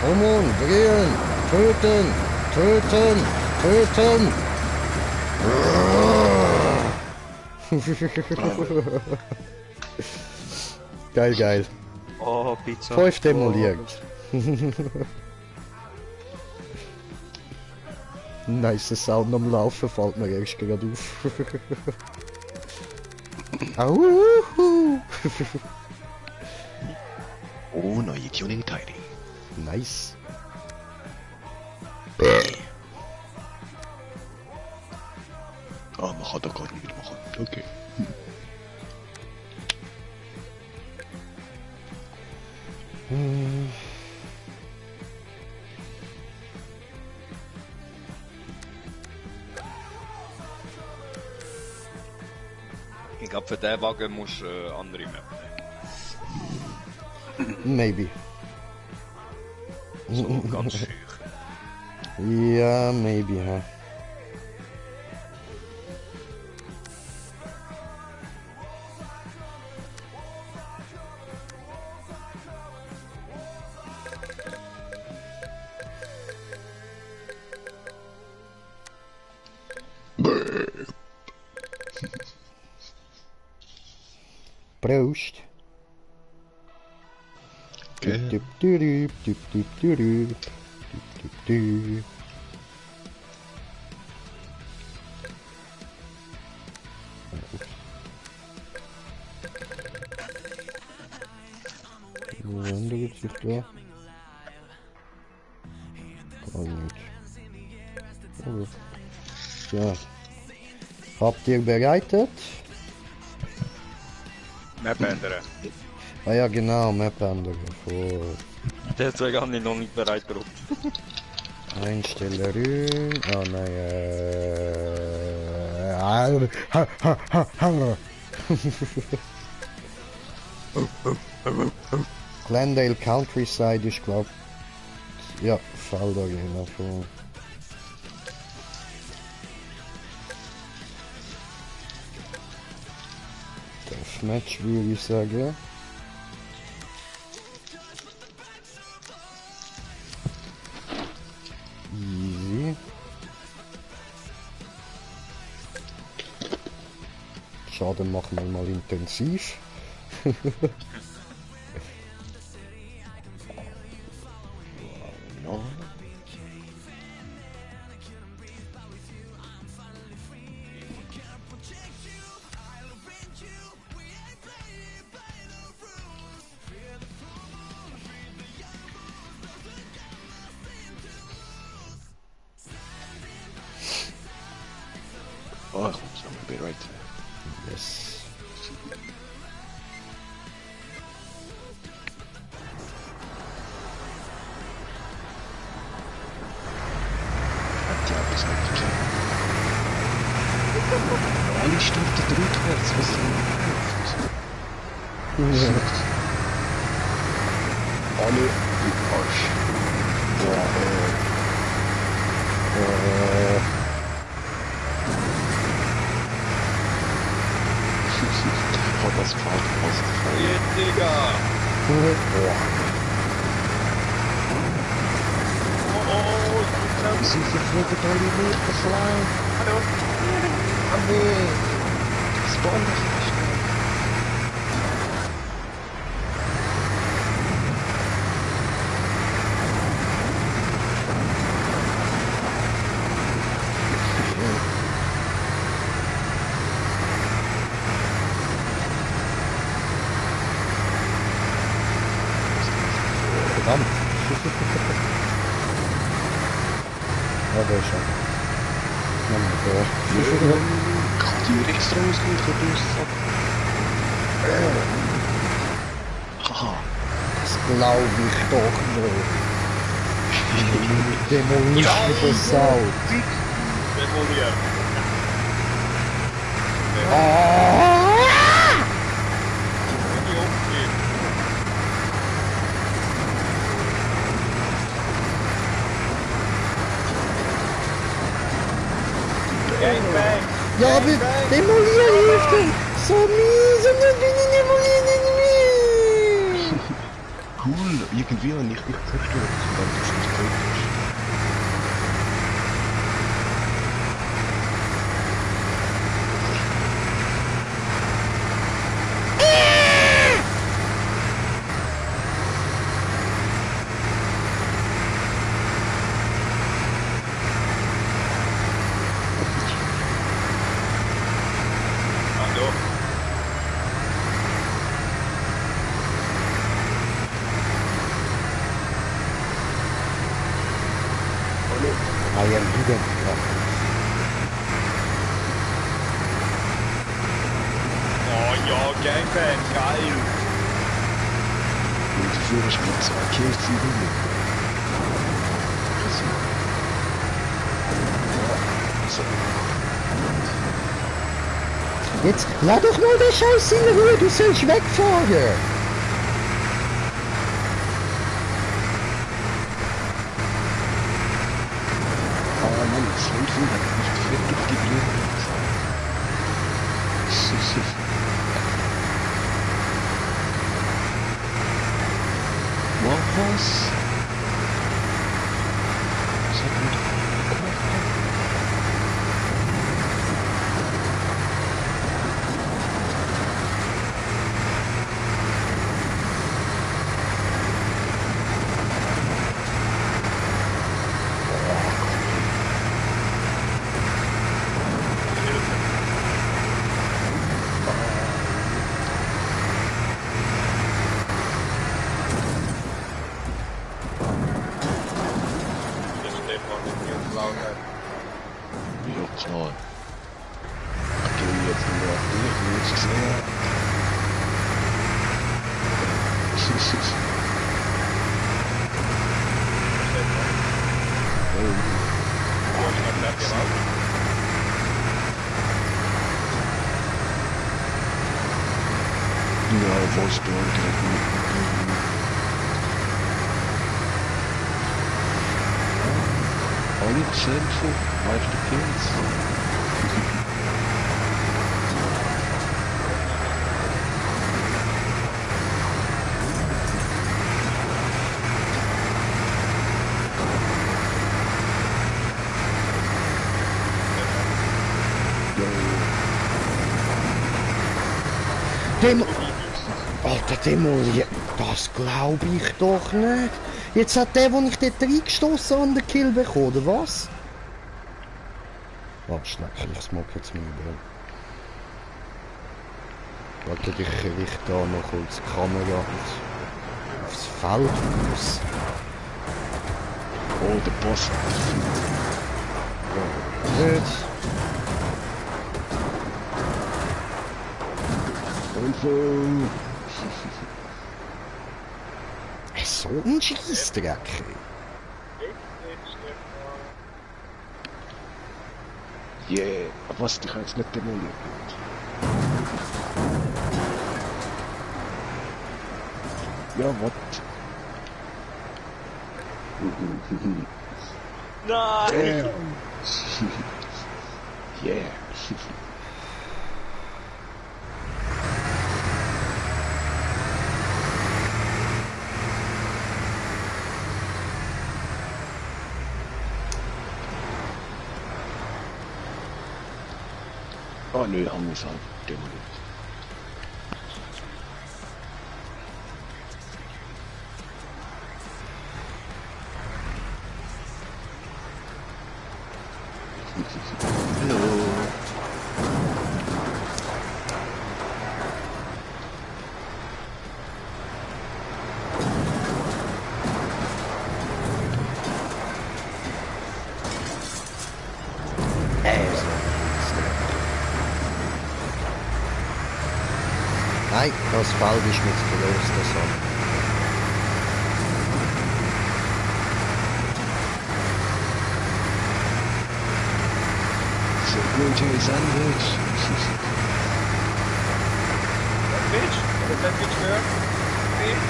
Hormon, drehen, töten, töten, töten. Geil, geil. Oh, Pizza. 5 demoliert. Nice Sound am Laufen, fällt mir erst gerade auf. Auhuhu. Oh, neue Tuning-Teile. Nice. Ah, man kann da gar nicht mitmachen. Okay. Ich glaube, für den Wagen musst du andere Map Maybe. nehmen. So ganz schüch. Ja, maybe, huh? Prost. Okay. Düp, düp, düp, düp, düp, düp, düp, düp, düp. Wenn du jetzt nicht da. Gar nicht. Okay. So. Habt ihr bereitet? Map ändern. Ah ja genau, Map ändern. Vor Deswegen habe ich noch nicht bereit drauf. Einstellerin. Oh nein, Glendale Countryside ist glaub. Ja, Fall da genau vor. Das Match würde ich sagen. Easy. Schaden machen wir mal intensiv. No. Oh, ich muss noch mal bereit. Yes. Ja, das hat geklappt. Alle starten rückwärts, was ist alle im Arsch. Hat das Pfad ausgefallen. Jetzt, Digga! Wieso verfolgt alle nicht das Line? Hallo? Ah nee! Spawn dich nicht schnell. Verdammt. Ja, der ist schon. Nein, der. Kann die rechts rausgehen, kann du es Haha. Das glaube ich doch nicht. Demolition versaut. Demoliert. Gangbang! Ja, aber demolieren hilft nicht. So mies und dann bin ich demolieren. Cool, irgendwie habe ich mich zerstört, weil das nicht gut ist. Hallo? Ah ja, wieder. Oh ja, Gangbang, geil! Und dafür ist mit 2 Kills zu wenig. So. Jetzt lass doch mal den Scheiß in Ruhe, du sollst wegfahren. Ah Mann, das Lenken hat nicht fertig geblieben. Was? Was hat man da gemacht? Ja, Wolfsburg, alle Kämpfe, meiste Kills. Alter, demoliert. Das glaube ich doch nicht. Jetzt hat der, den ich dort reingestossen habe, den Kill bekommen, oder was? Warte, schnell, ich mag jetzt mal über. Warte, ich richte da noch kurz die Kamera aufs Feld aus. Oh, der Boss. Gut. Info. So ein Scheissdreck. Yeah, was, ich habe jetzt nicht demoliert. Ja, was? Nein! Yeah. Oh nö, haben wir es halt demoliert. Hallo. Nein, das Feld ist mir zu groß, das hat. So, Green Sandwich. Bitch? Oder Sandwich gehört? Bitch?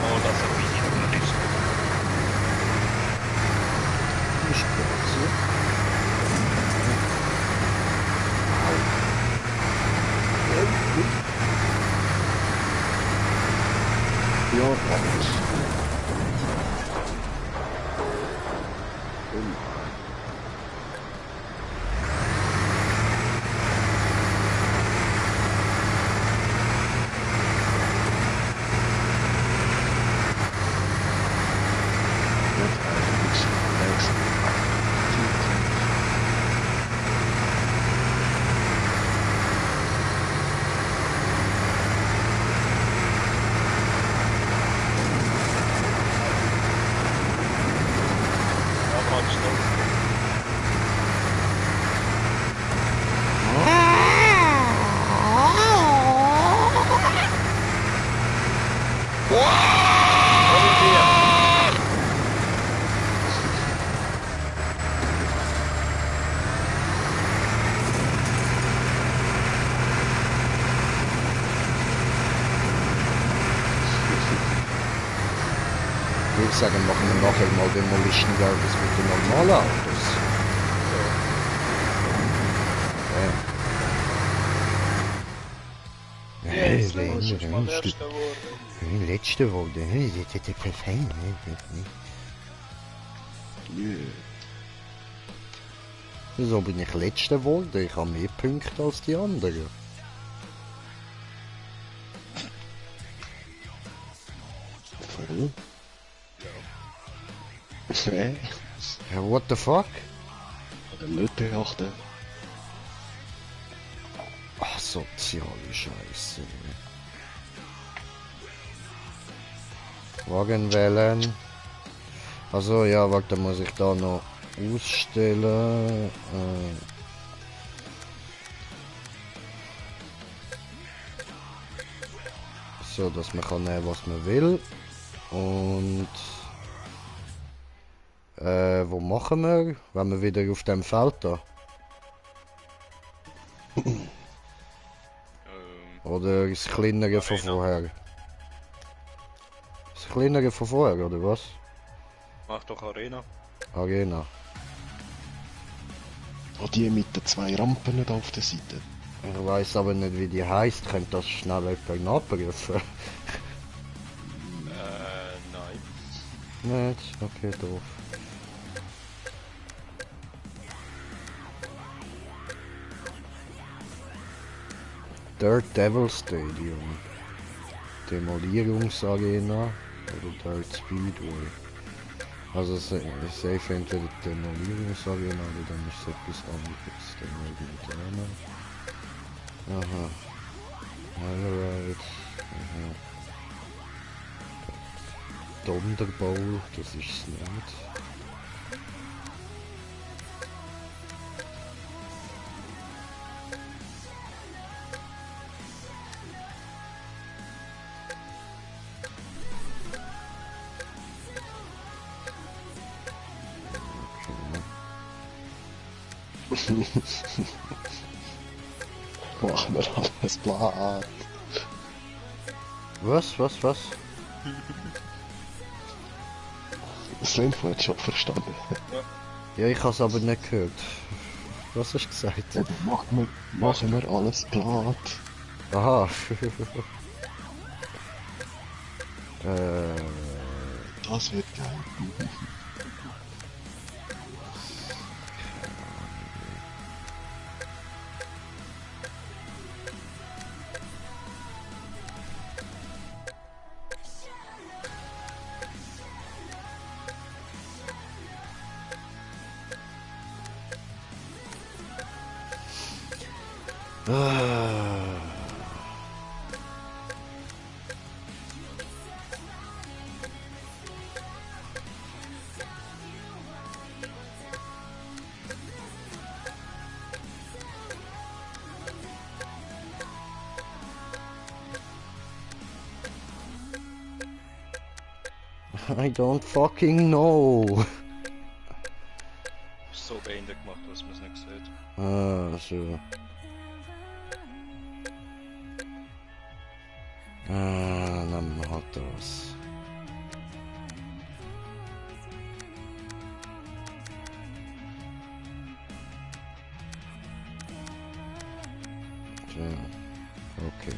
Oh, das ist richtig undicht. Ist gut, so. Ja, praktisch. Ich würde sagen, machen wir nachher mal Demolition Derbies mit den normalen Autos. Letzte Worte. Perfekt. Wieso bin ich letzte Worte? Ich habe mehr Punkte als die anderen. Ja, what the fuck? Oder nicht beachten. Ach, soziale Scheiße. Wagen wählen. Also ja, warte, muss ich da noch ausstellen. So, dass man kann nehmen, was man will. Und Wo machen wir? Wenn wir wieder auf dem Feld da? Oder das kleinere von Arena. vorher? Das kleinere von vorher, oder was? Mach doch Arena. Arena. Oh, die mit den 2 Rampen nicht auf der Seite. Ich weiß aber nicht, wie die heißt. Könnte das schnell jemand nachprüfen? Nein. Nicht? Okay, doof. Dirt Devil Stadium. Demolierungsarena oder Dirt Speedway. Also safe entweder Demolierungsarena oder dann ist es etwas anderes. Dann irgendwie Aha. Alright. Aha. Thunderbowl, das ist es nicht. Machen wir alles platt. Was? Das Lenfo hat schon verstanden. Ja, ich hab's aber nicht gehört. Was hast du gesagt? Eben, machen wir alles platt. Aha. Das wird geil. I don't fucking know. So behindert gemacht, dass man es nicht sieht. Ah, so. Dann hat das. So. Okay.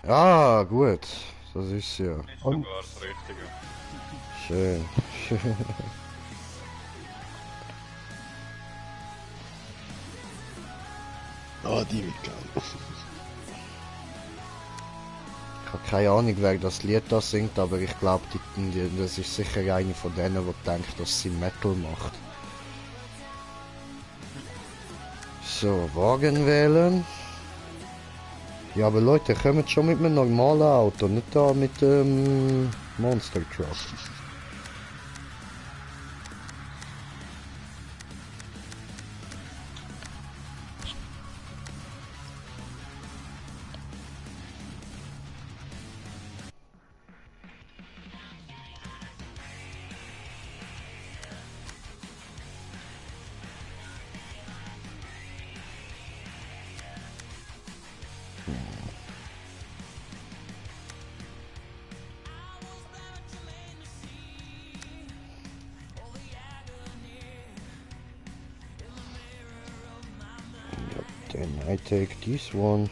Ja, gut. Das ist ja. Ist sogar das Richtige. Schön. Ah, die wird geil. Ich habe keine Ahnung, wer das Lied da singt, aber ich glaube, das ist sicher eine von denen, die denkt, dass sie Metal macht. So, Wagen wählen. Ja, aber Leute, kommt schon mit einem normalen Auto, nicht da mit dem Monster Truck. Then I take this one.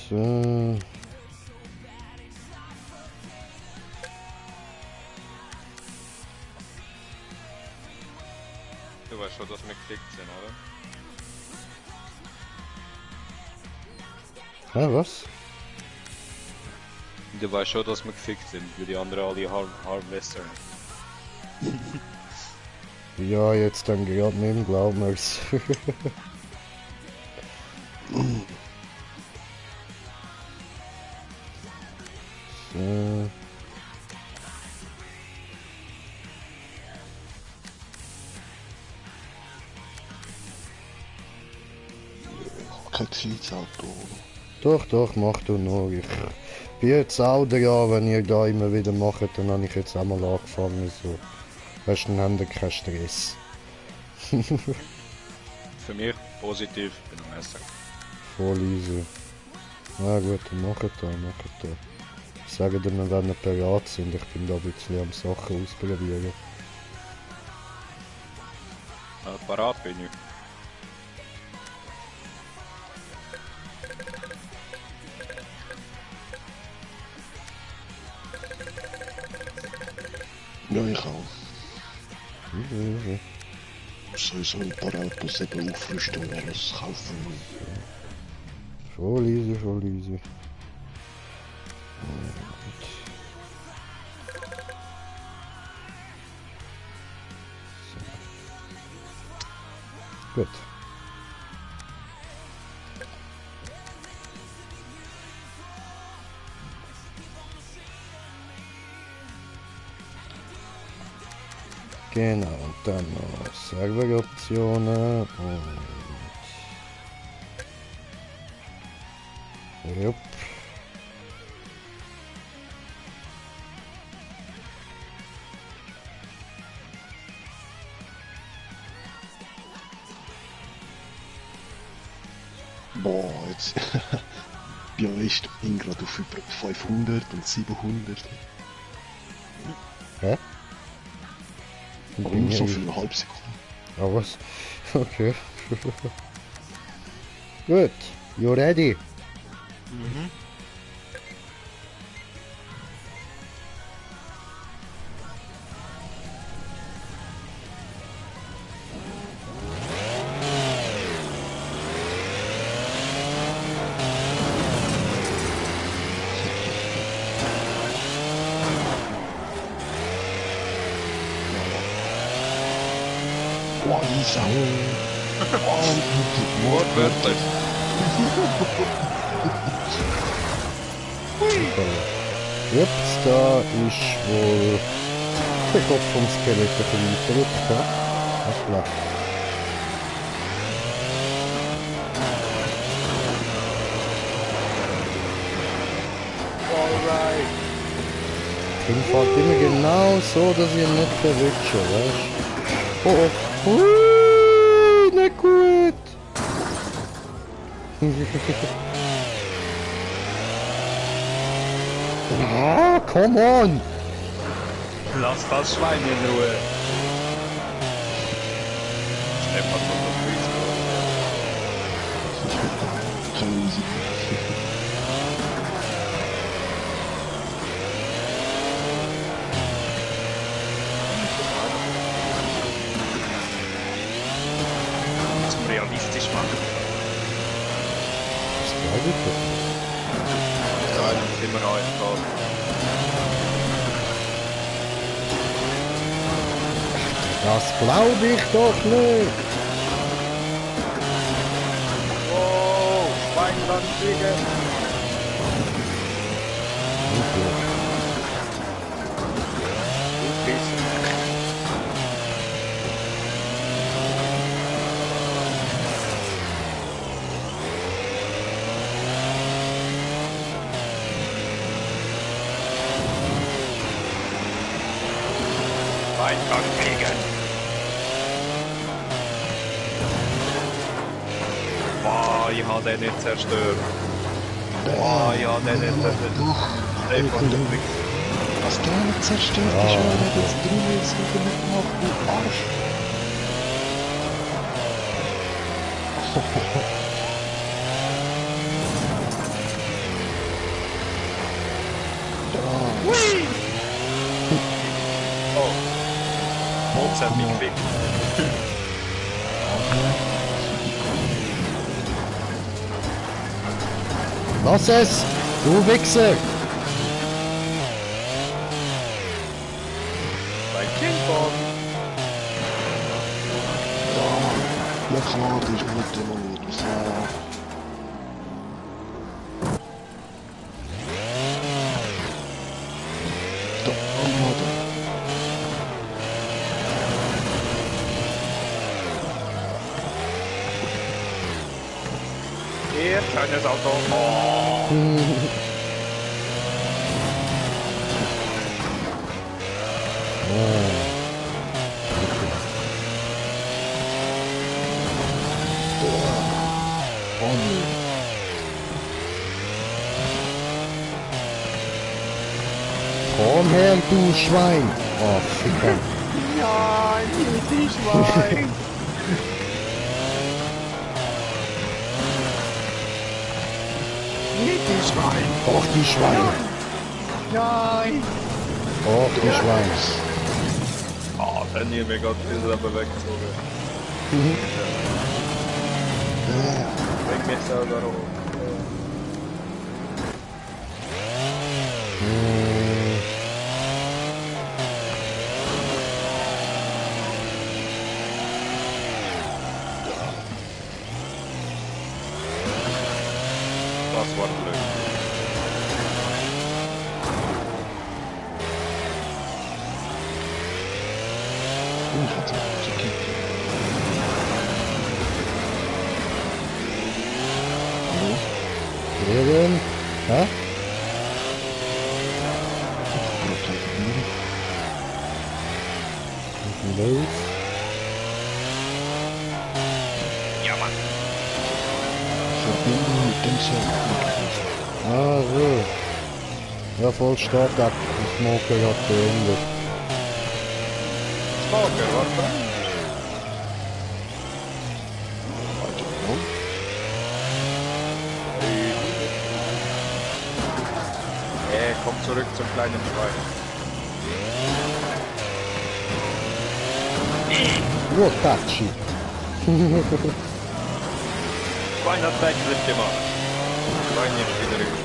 So. Du weißt schon, dass wir geklickt sind, oder? Hä, was? Du weißt schon, dass wir gefickt sind, weil die anderen alle harmless sind. Ja, jetzt dann gerade nicht mehr, glauben wir's. So. kein Gescheites-Auto. Doch, mach du noch. Ich bin jetzt auch dran, wenn ihr da immer wieder macht, dann habe ich jetzt auch mal angefangen. So. Weißt du, dann habt ihr keinen Stress. Für mich positiv, bin am Messer. Voll easy. Na gut, dann macht da. Ich sage dir noch, wenn ihr bereit sind, ich bin da ein bisschen am Sachen ausprobieren. Parat bin ich. Ja, ich auch. Easy. Sowieso ein paar Autos eben aufrüsten und alles kaufen. Voll easy. Gut. Genau, und dann noch Serveroptionen und... Jupp. Boah, jetzt. Bei euch bin gerade auf über 500 und 700. Hä? Aber nur so für eine halbe Sekunde. Ah, was? Okay. Gut. You ready? Mhm. Boah, die Sau. Wortwörtlich. Ups, da ist wohl der Kopf vom Skelett ein bisschen verrückt, ja? Das ist klar. Alright. Ich fahrt immer genau so, dass ich ihn nicht verrutsche, weißt du? Oh, oh. Ui, nicht gut. Ah, come on! Lass das Schwein in Ruhe. Stefan von der Keine Musik. Zum realistisch machen. Das glaube ich doch. Ja, dann sind wir einfach. Das glaube ich doch nicht! Wow, Schwein kann fliegen. Schwein kann fliegen. Boah, ich hab den nicht zerstört. Boah, ich hab den nicht zerstört. Stefan, du bist... Was der nicht zerstört ist, weil er das drin ist und mitmacht, du Arsch. Oh. Mods hat mich gefickt. Lass es! Du Wichser! Bei Kingkong. Ja klar, die ist gut demoliert. So. Da, da. Sehr schönes Auto. Oh. Komm her, du Schwein! Oh, Ficker. Ja, die Schwein. Nicht die Schwein. Och, die Schwein! Nein. Och, die Schwein! Oh, wenn ihr mir gerade ist aber weggezogen. Weg mich selber hoch. Das war blöd. Eben. Hä? Los. Ja, Mann. Verbinden mit dem Server. Ah, so. Ja, voll stark ab. Das Smoker hat beendet. Smoker, warte. Komm zurück zum kleinen Schwein. What that shit? Schwein hat Backflip gemacht. Schwein jetzt wieder gespielt.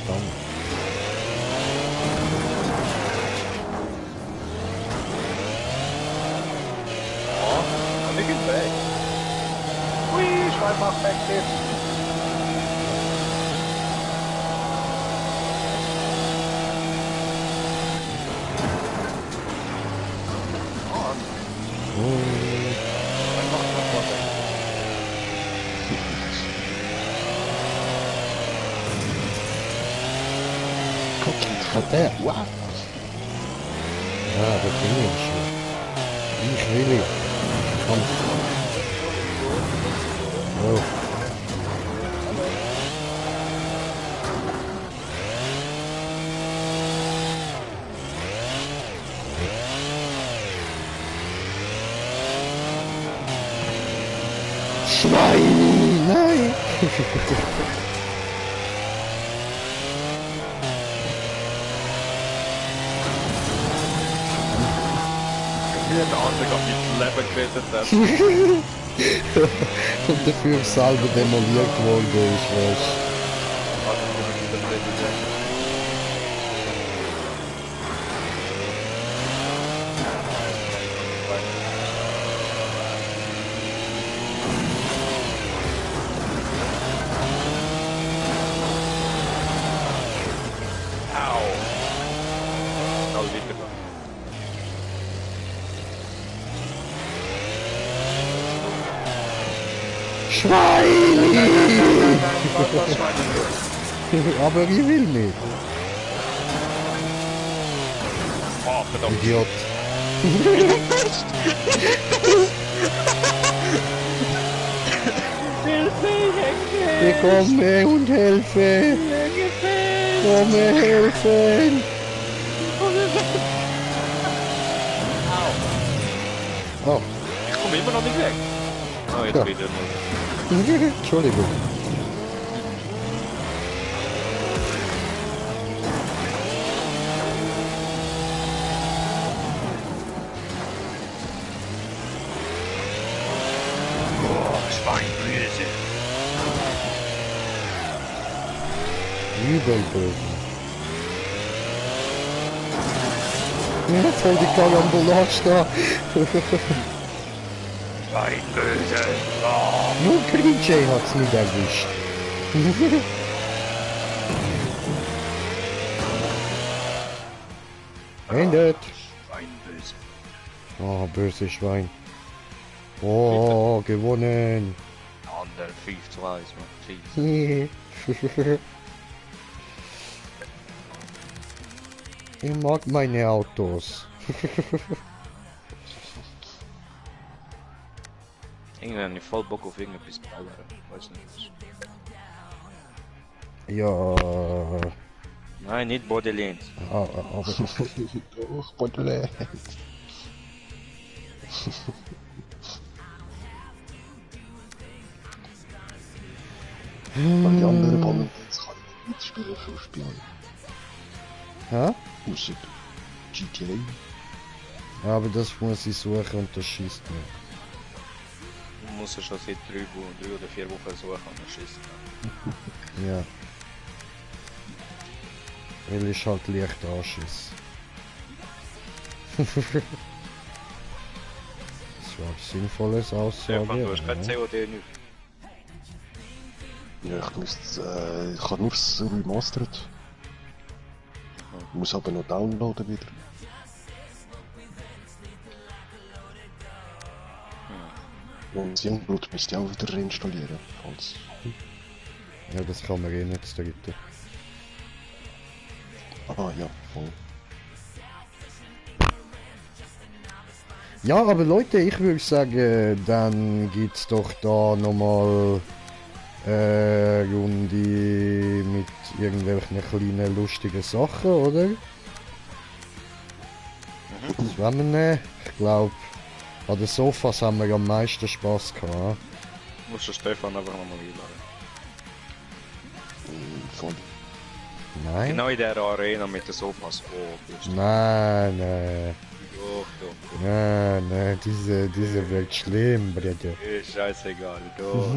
Verdammt. Oh, ich bin weg. Hui, Schwein macht Backflip. Schwein macht noch was. Hat der? Wow. Ja, das bin ich schon. Ich will nicht. Komm. Oh. Schweini! Nein! Wie ein anderer mit dem Leben gerettet hat. Und dafür selber demoliert worden ist, weißt Au! Schnell wieder. Schweini! Das Schwein ist Aber ich will nicht. Oh, verdammt. Idiot. Ich komme und helfe. Komme helfen. Oh, Ich komme immer noch nicht weg. Oh, jetzt Ja. wieder nur. Entschuldigung. Oh, Schweinböse. Übel böse. Ja, voll die Karambolage da. Schweinböse. Oh. Nur Green Jay hat's nicht erwischt. Beendet. Schweinböse. Oh, böse Schwein. Oh, gewonnen. Ander 5-2, man. Jeez. Ich mag meine Autos. Irgendwie habe ich voll Bock auf irgendetwas ballern. Weiß nicht was. Ja. Nein, nicht Borderlands. Aber. Doch, Borderlands. Weil die anderen Borderlands kann ich nicht spielen, schon spielen. Hä? Ausser GTA. Ja, aber das muss ich suchen und das schießt mir. Du musst ja schon seit 3 oder 4 Wochen suchen und dann schießen. Ja. Weil ich halt leicht anschiss. Das war ein sinnvolles Aussage. Stefan, du hast kein COD nicht. Ja, ich kann nur das Remastered. Muss aber noch downloaden wieder. Und das Youngblood müsste ich auch wieder reinstallieren. Als Ja, das kann man eh nicht, das dritte. ah ja, voll. Ja, aber Leute, ich würde sagen, dann gibt's doch da nochmal Runde mit irgendwelchen kleinen lustigen Sachen, oder? Das wollen wir nehmen. Ich glaube, an den Sofas haben wir am meisten Spaß gehabt. Du musst den Stefan einfach nochmal einladen. Voll. Nein? Genau in der Arena mit den Sofas. Oh, bist du. Nein, nein. Doch. Nein, diese wird schlimm, Bruder. Ist scheißegal, doch.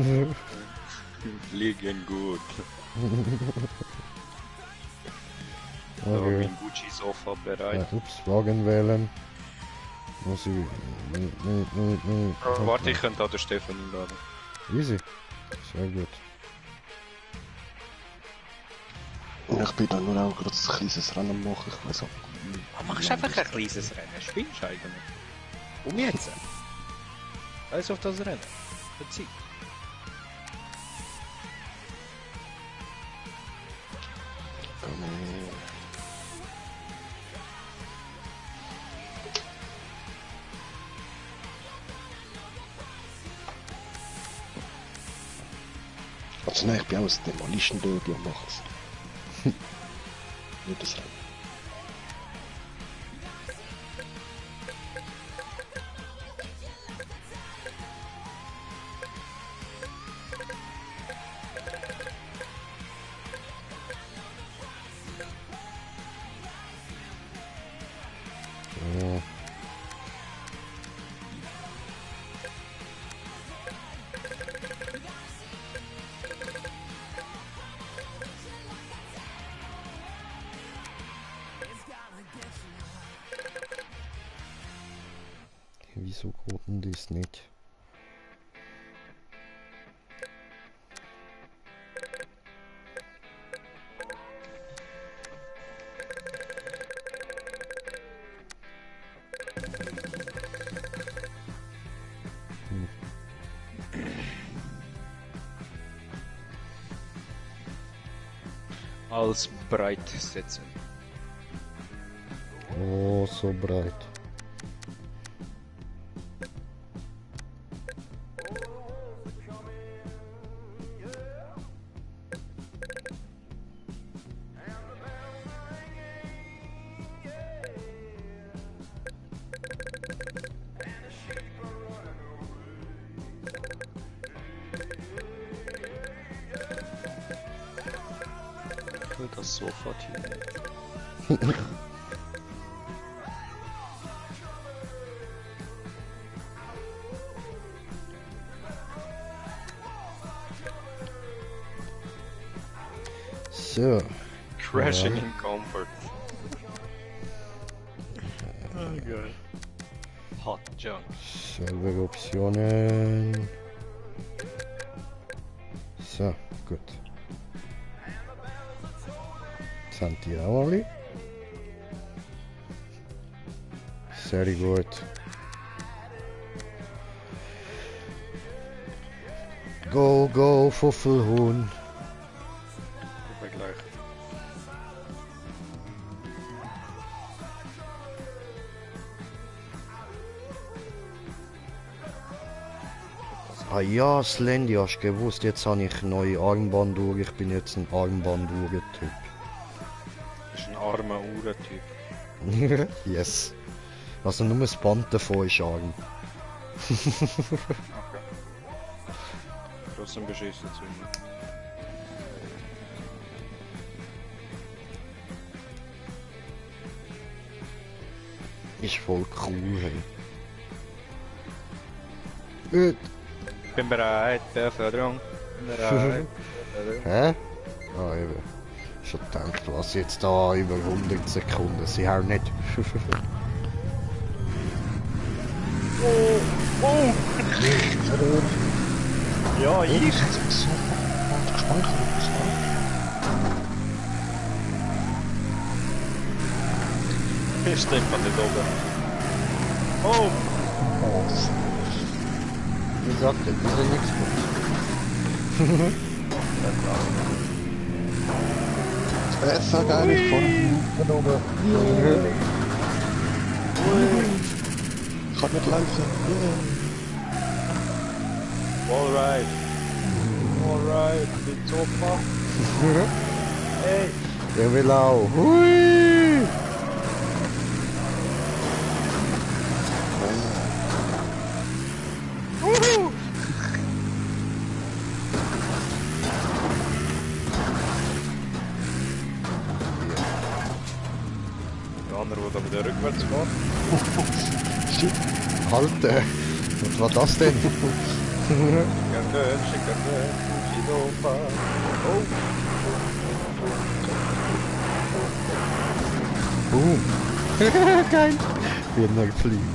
Fliegen gut. So, Okay. mein Gucci Sofa bereit. Ups, Wagen wählen. Muss ich... Warte, ich könnte auch den Stefan einladen. Easy. Sehr gut. Ich bin da nur auch gerade ein kleines Rennen machen, ich weiß auch. Machst einfach ein kleines Rennen. Spielst du eigentlich? Um jetzt? Weißt auf das Rennen? Verzieh. Also nein, ich bin auch aus Demolition Derby und mache es. Nicht das Rennen. Ja. Wieso geht denn das nicht? Als breit setzen. Oh, so breit. Ich will das sofort hier. So. Crashing Ja. in comfort. Oh geil. Hot junk. Selber Optionen. So, gut. Jetzt haben die auch alle. Sehr gut. Go, go, Fuffelhuhn. Bei gleich. Ah ja, Slendy, hast du gewusst, jetzt habe ich neue Armbanduhr. Ich bin jetzt ein Armbanduhr-Typ. Das ist ein armer Uhrentyp. Yes. Also nur das Band davon ist arm. Okay. Trotzdem beschissen zu ihm. Ist voll cool, hey. Bin bereit, der Förderung. Bereit. Hä? Ah, eben. Schon gedacht, was jetzt da über 100 Sekunden. Sie haben nicht. Oh! Ja, ich! Ich stehe gerade nicht oben. Oh! Wie sagt er? Das ist nichts Besser gar nicht von oben. Ich kann nicht laufen. Alright. Alright, bin super. Hey! Der will auch. Hui! Der andere, der wieder rückwärts geht. Alter! Was war das denn? Schicken Super. Oh! Boom! Geil! Wie er fliegt.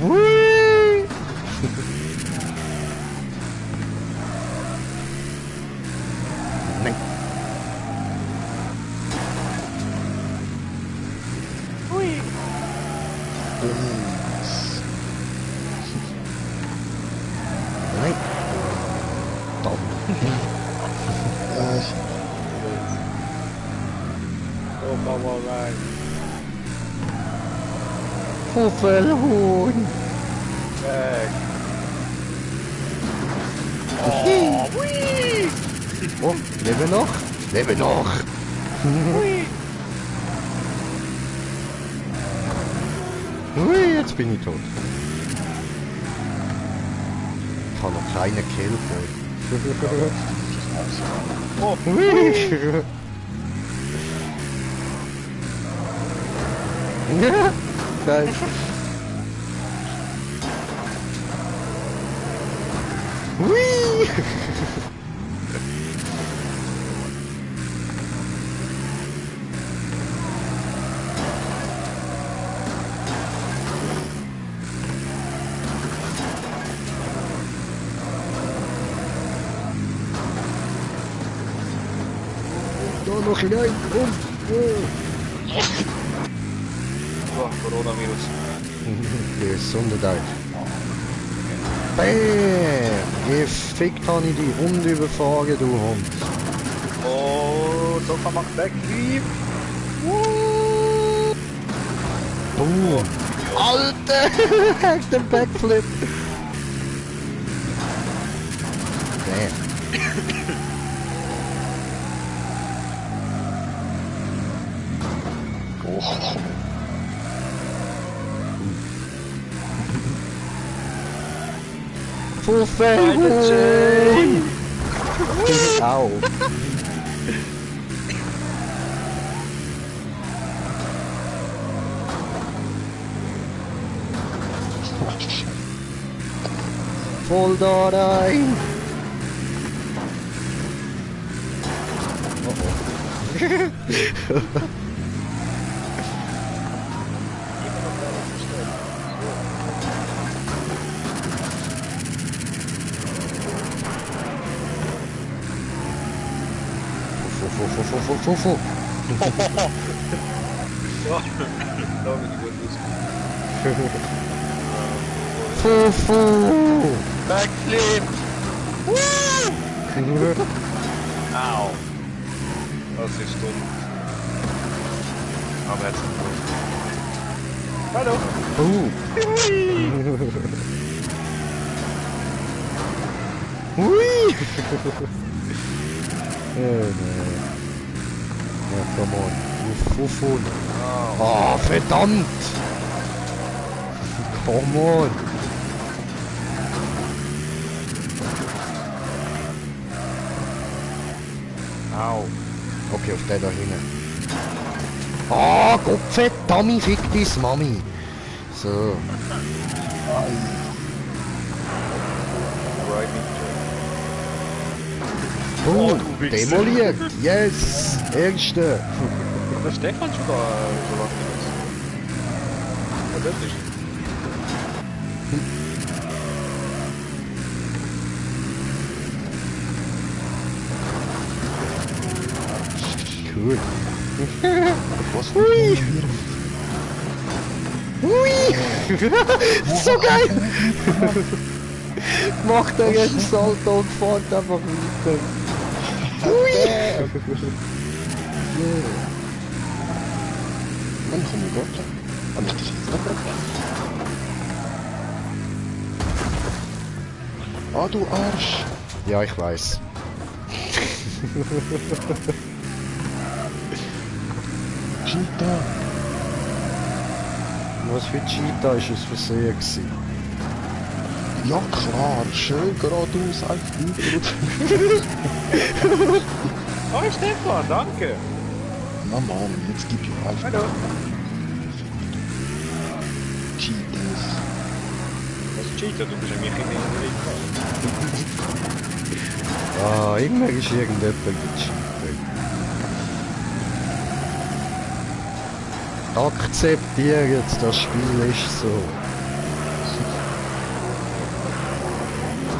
Hui! Nein. Hui! Nein. Top. Oh, Mama, rein. Fuffelhuhn. Weg. Oh, lebe noch? Lebe noch! Hui, jetzt bin ich tot. Ich habe noch keine Kill. Oh, Hui! Ja, geil. Hui! Da noch hinein, komm! oh, Coronavirus. Die Gesundheit. Bäm! Gefickt habe ich die Runde überfahren, du Hund. Oh, Sofa macht Backflip. Boom! Alter! Der Backflip! Damn! Oh. Fuffelhuhn! Au! Voll da rein! Oh. Fufu. Ja, da bin ich gut los. Fufu! Backflip! Au! Das ist dumm. Aber jetzt. Hallo! Hui! Ja, come on. Fufu. Oh, verdammt! Come on! Au! Okay, auf der da hinten. Ah, Gottverdammt, fick dis Mami. So. Oh, du Wichser. demoliert. Yes. Erste. Der Stefan schon da so lange ist. Ja, das ist. Cool. Was? Hui. Hui. So geil. Macht er jetzt einen Salto und fährt einfach weiter. Hui. Dann komm ich Gott. Kann ich dich jetzt noch Ah, du Arsch! Ja, ich weiß. Cheetah! Was für Cheetah ist es Versehen gewesen? Ja klar, schön geradeaus, einfach über. Oh, Stefan, danke! Na Mann, jetzt gib ich einfach. Hallo! Cheetahs. Was ist Cheetah? Du bist ja mich in den Ah, immer ist irgendjemand gecheatet. Akzeptiert, das Spiel ist so.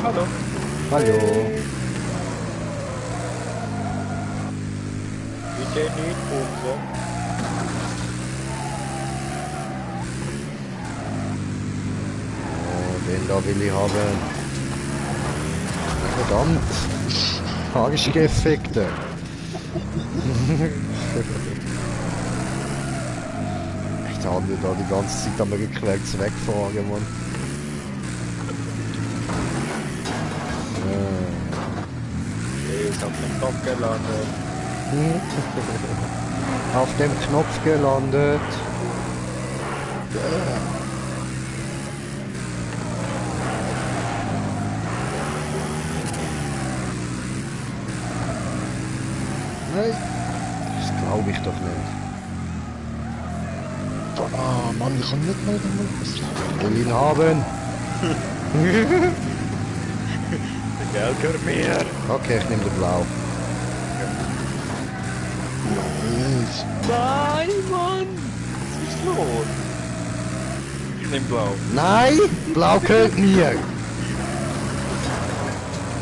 Hallo! Hallo. Bitte nicht unser. Oh, den da will ich haben. Verdammt. Magische Effekte. Echt, haben wir da die ganze Zeit am rückwärts wegfahren, Mann. Ist auf dem Kopf gelandet. Auf dem Knopf gelandet. Nein, das glaube ich doch nicht. Ah Mann, ich kann nicht mal was sagen. Ich will ihn haben. Gell, gehört mir! Okay, ich nehme den Blau. Nice. Nein, Mann! Was ist los? Ich nehm blau. Nein, Blau gehört mir.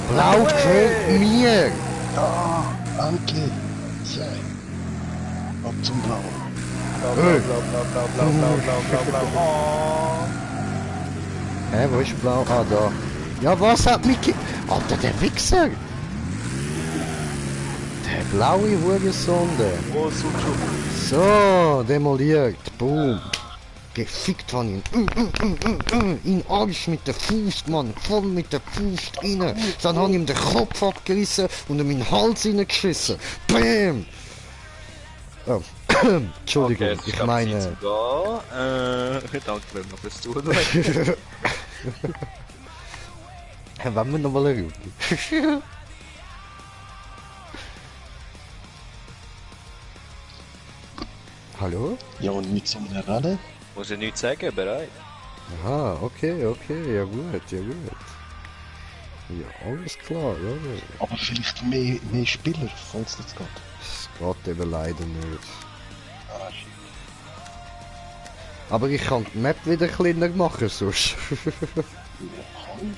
Blau gehört mir. Ah, danke. So. Ab zum Blau. Blau, blau, blau, blau, blau, blau, blau, blau, blau, blau. Oh. Hä, wo ist Blau? Ah, da. Ja, was hat mich Alter, der Wichser! Der blaue Hurensonde. Oh, so schon. So, demoliert. Boom. Gefickt von ihm. In Arsch mit der Fuß, Mann. Voll mit der Fuß rein. Dann haben ihm den Kopf abgerissen und ihm in den Hals reingeschissen. Bam! Oh. Entschuldigung, Okay, ich meine... Danke fürs Zuhören. Wollen wir nochmal eine Runde? Hallo? Ja, und mit so einer Ralle? Muss ich nichts sagen, bereit? Aha, okay, okay, ja gut, ja gut. Ja, alles klar, ja. Aber vielleicht mehr Spieler, falls das geht. Das geht eben leider nicht. Ah, shit. Aber ich kann die Map wieder kleiner machen, sonst. Ja, kann.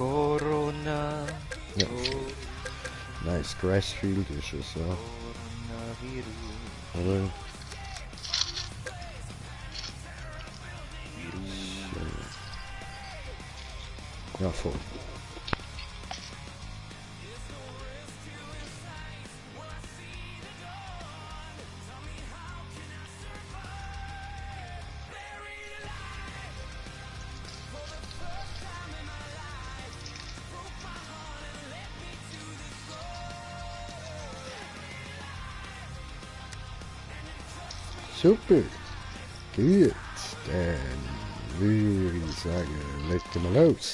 Corona. Ja. Nice, Grassfield ist es, ja. Coronavirus. Oder? Ja, voll. Super, gut, dann würde ich sagen, legen wir los.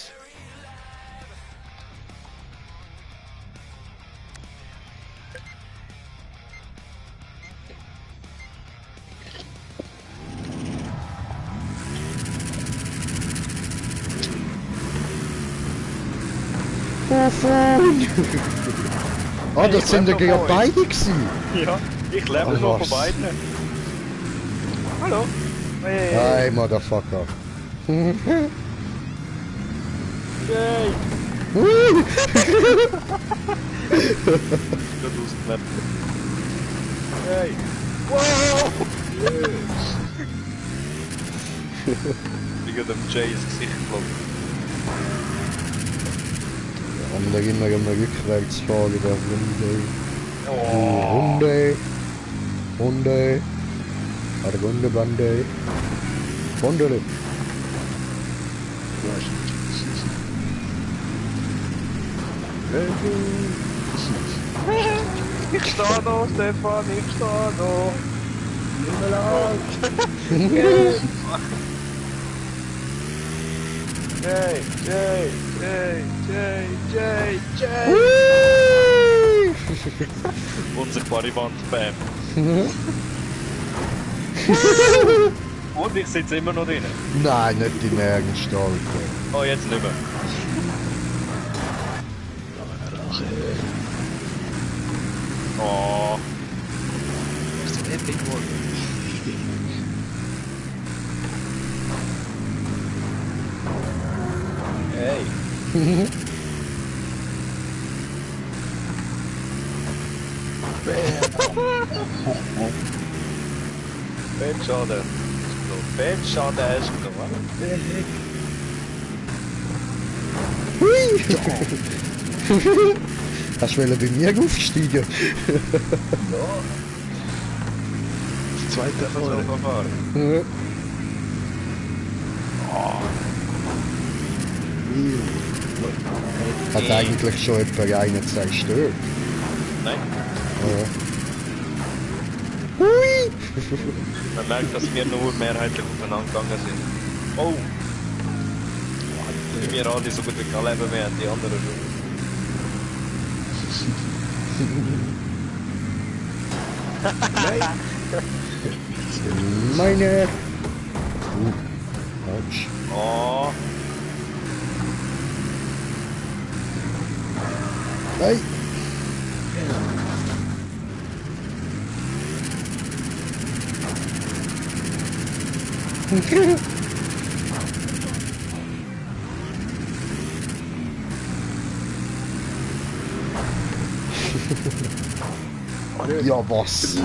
Oh, das sind ja gerade beide gewesen. Ja, ich lebe Oh, noch was? von beiden. Hallo. Hey. Hey, Motherfucker. Yay. Gut ausgeklappt. Hey. Wow. Wie geht dem Jay ins Gesicht geflogen? Und da immer rückwärts fahren, der Runde. Oh. Runde. Eine Runde, Bande. Runde. Ich stehe noch, Stefan, ich stehe noch. Himmel auf. Jay. Unsichtbare Wand, bam. Und ich sitze immer noch drin. Nein, nicht die Nervenstolpe. Oh, jetzt nicht mehr. Oh. Ist so epic geworden. Hey. Bettschade. Bettschade ist gewonnen. Hui! Hast du bei mir aufsteigen? Das zweite vorne. Fahren. Hat eigentlich schon etwa einen zerstört. Nein. Ja. Hui! Man merkt, dass wir nur mehrheitlich aufeinander gegangen sind. Oh! Wie wir alle so gut wie kein Leben mehr haben, die anderen schon. Meine... Autsch. Oh! Hey! Ja, was?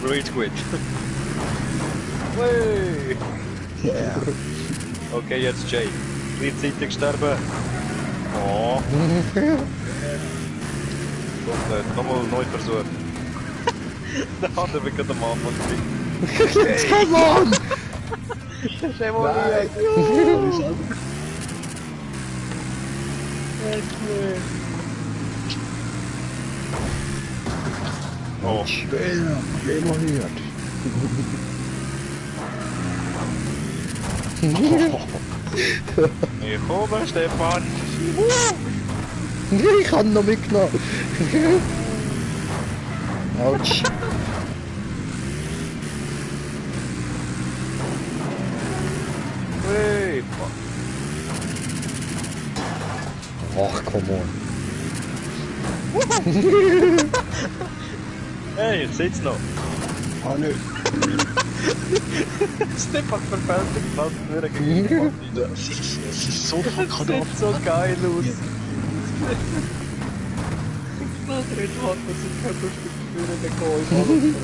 Rage quit. Wey! Yeah. Okay, jetzt Jay. Gleichzeitig sterben. Oh! Kommt nicht. Nochmal neu versuchen. Da hat er wirklich am Anfang gekriegt. Come on! Oh! Demoliert. Ich komme, Stefan! Ich hab noch mitgenommen. Autsch. Hey! Ach, come on. Hey, ich sitze noch! Ah, nicht. Stefan verfällt den Platz nur gegen die Das ist so Das verkauft. sieht so geil aus. Das Red hat das ist kein Stück für den Goal.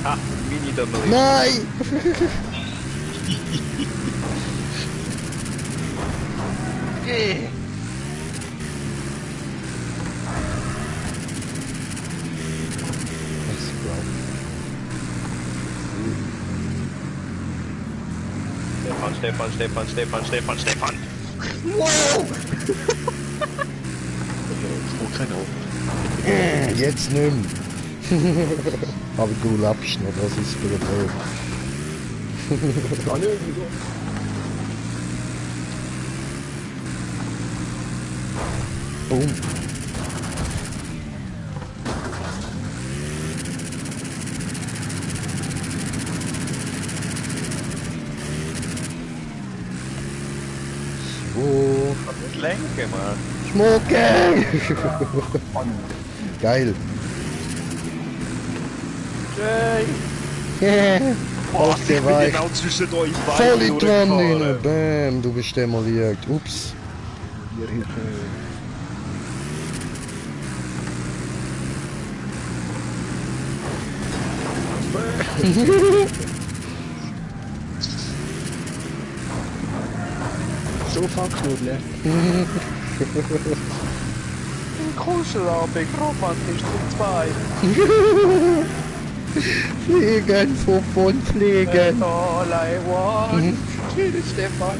Ah, Mini da noch. Nein! Stefan. Oh, keine Ahnung. Jetzt nicht mehr. Aber du labst noch, das ist für den Boom. So. Das lenke mal. Smoking! Geil. Jay. Auf ich der bin Weich. genau zwischen euch Voll in die Wand rein. durchgefahren. Bam, du bist demoliert. Ups. Hier Hilfe. So verknuddelt. Kuschelabend, romantisch zu zweit. Fliegen, von Fliegen. All I want. Tschüss, Stefan.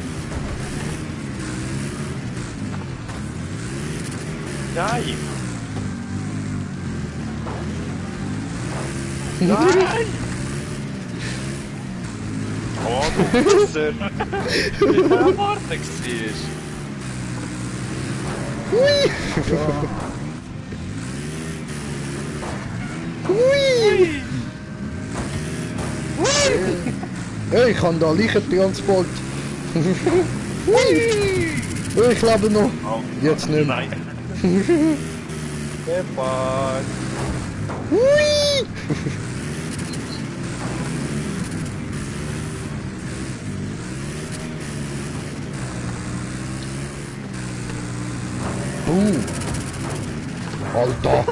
Nein. Nein. Oh, du Pisser. Ich war erwartet gewesen. Hui! Hui! Hey, ich kann da Leichentransport. Hui! Ich lebe noch. Oh, Jetzt nicht mehr. Nein. Stefan. Hui! Alter!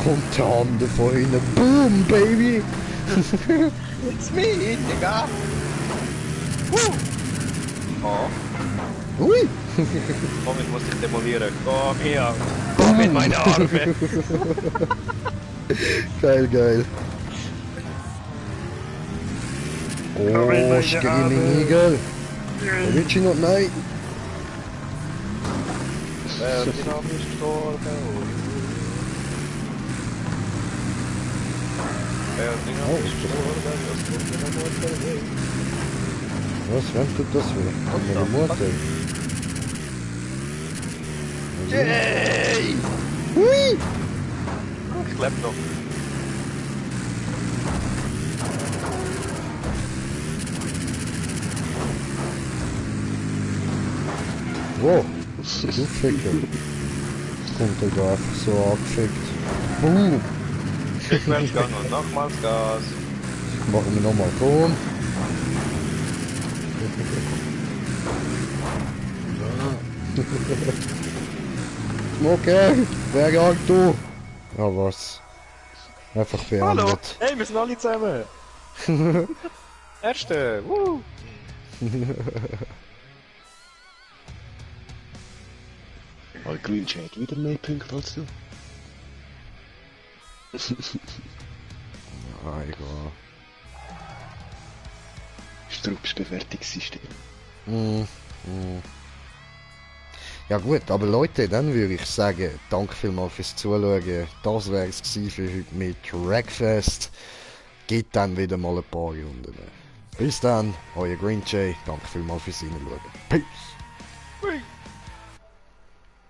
Kommt der andere von hinten. Boom, Baby! It's me, Digga. Oh, Hui! komm, ich muss dich demolieren. Komm her. Komm in meine Arme. Geil, geil. Komm in Oh, meine Screaming Arme. Eagle. Willst du noch? Nein. Ferdinand ist gestorben. Ferdinand ist gestorben. Das wurde der Mutter weh. Was, wann tut das wieder? An meiner Mutter. Yay! Hui! Ich lebe noch. Wow. Du Ficker. Kommt er da einfach so angefickt. Boom! Rückwärts gegangen und nochmals Gas. Machen wir nochmal. Komm. Okay, wer jagt du? Ja was? Einfach Hallo! beendet. Hey, wir sind alle zusammen! Erste! Woo! Oh, Green Shade wieder mehr Punkte als du. Ah, egal. Strups Bewertungssystem. Ja gut, aber Leute, dann würde ich sagen, danke vielmals fürs Zuschauen. Das wäre es für heute mit Wreckfest. Geht dann wieder mal ein paar Runden. Bis dann, euer Green Jay. Danke vielmals fürs Reinschauen. Peace!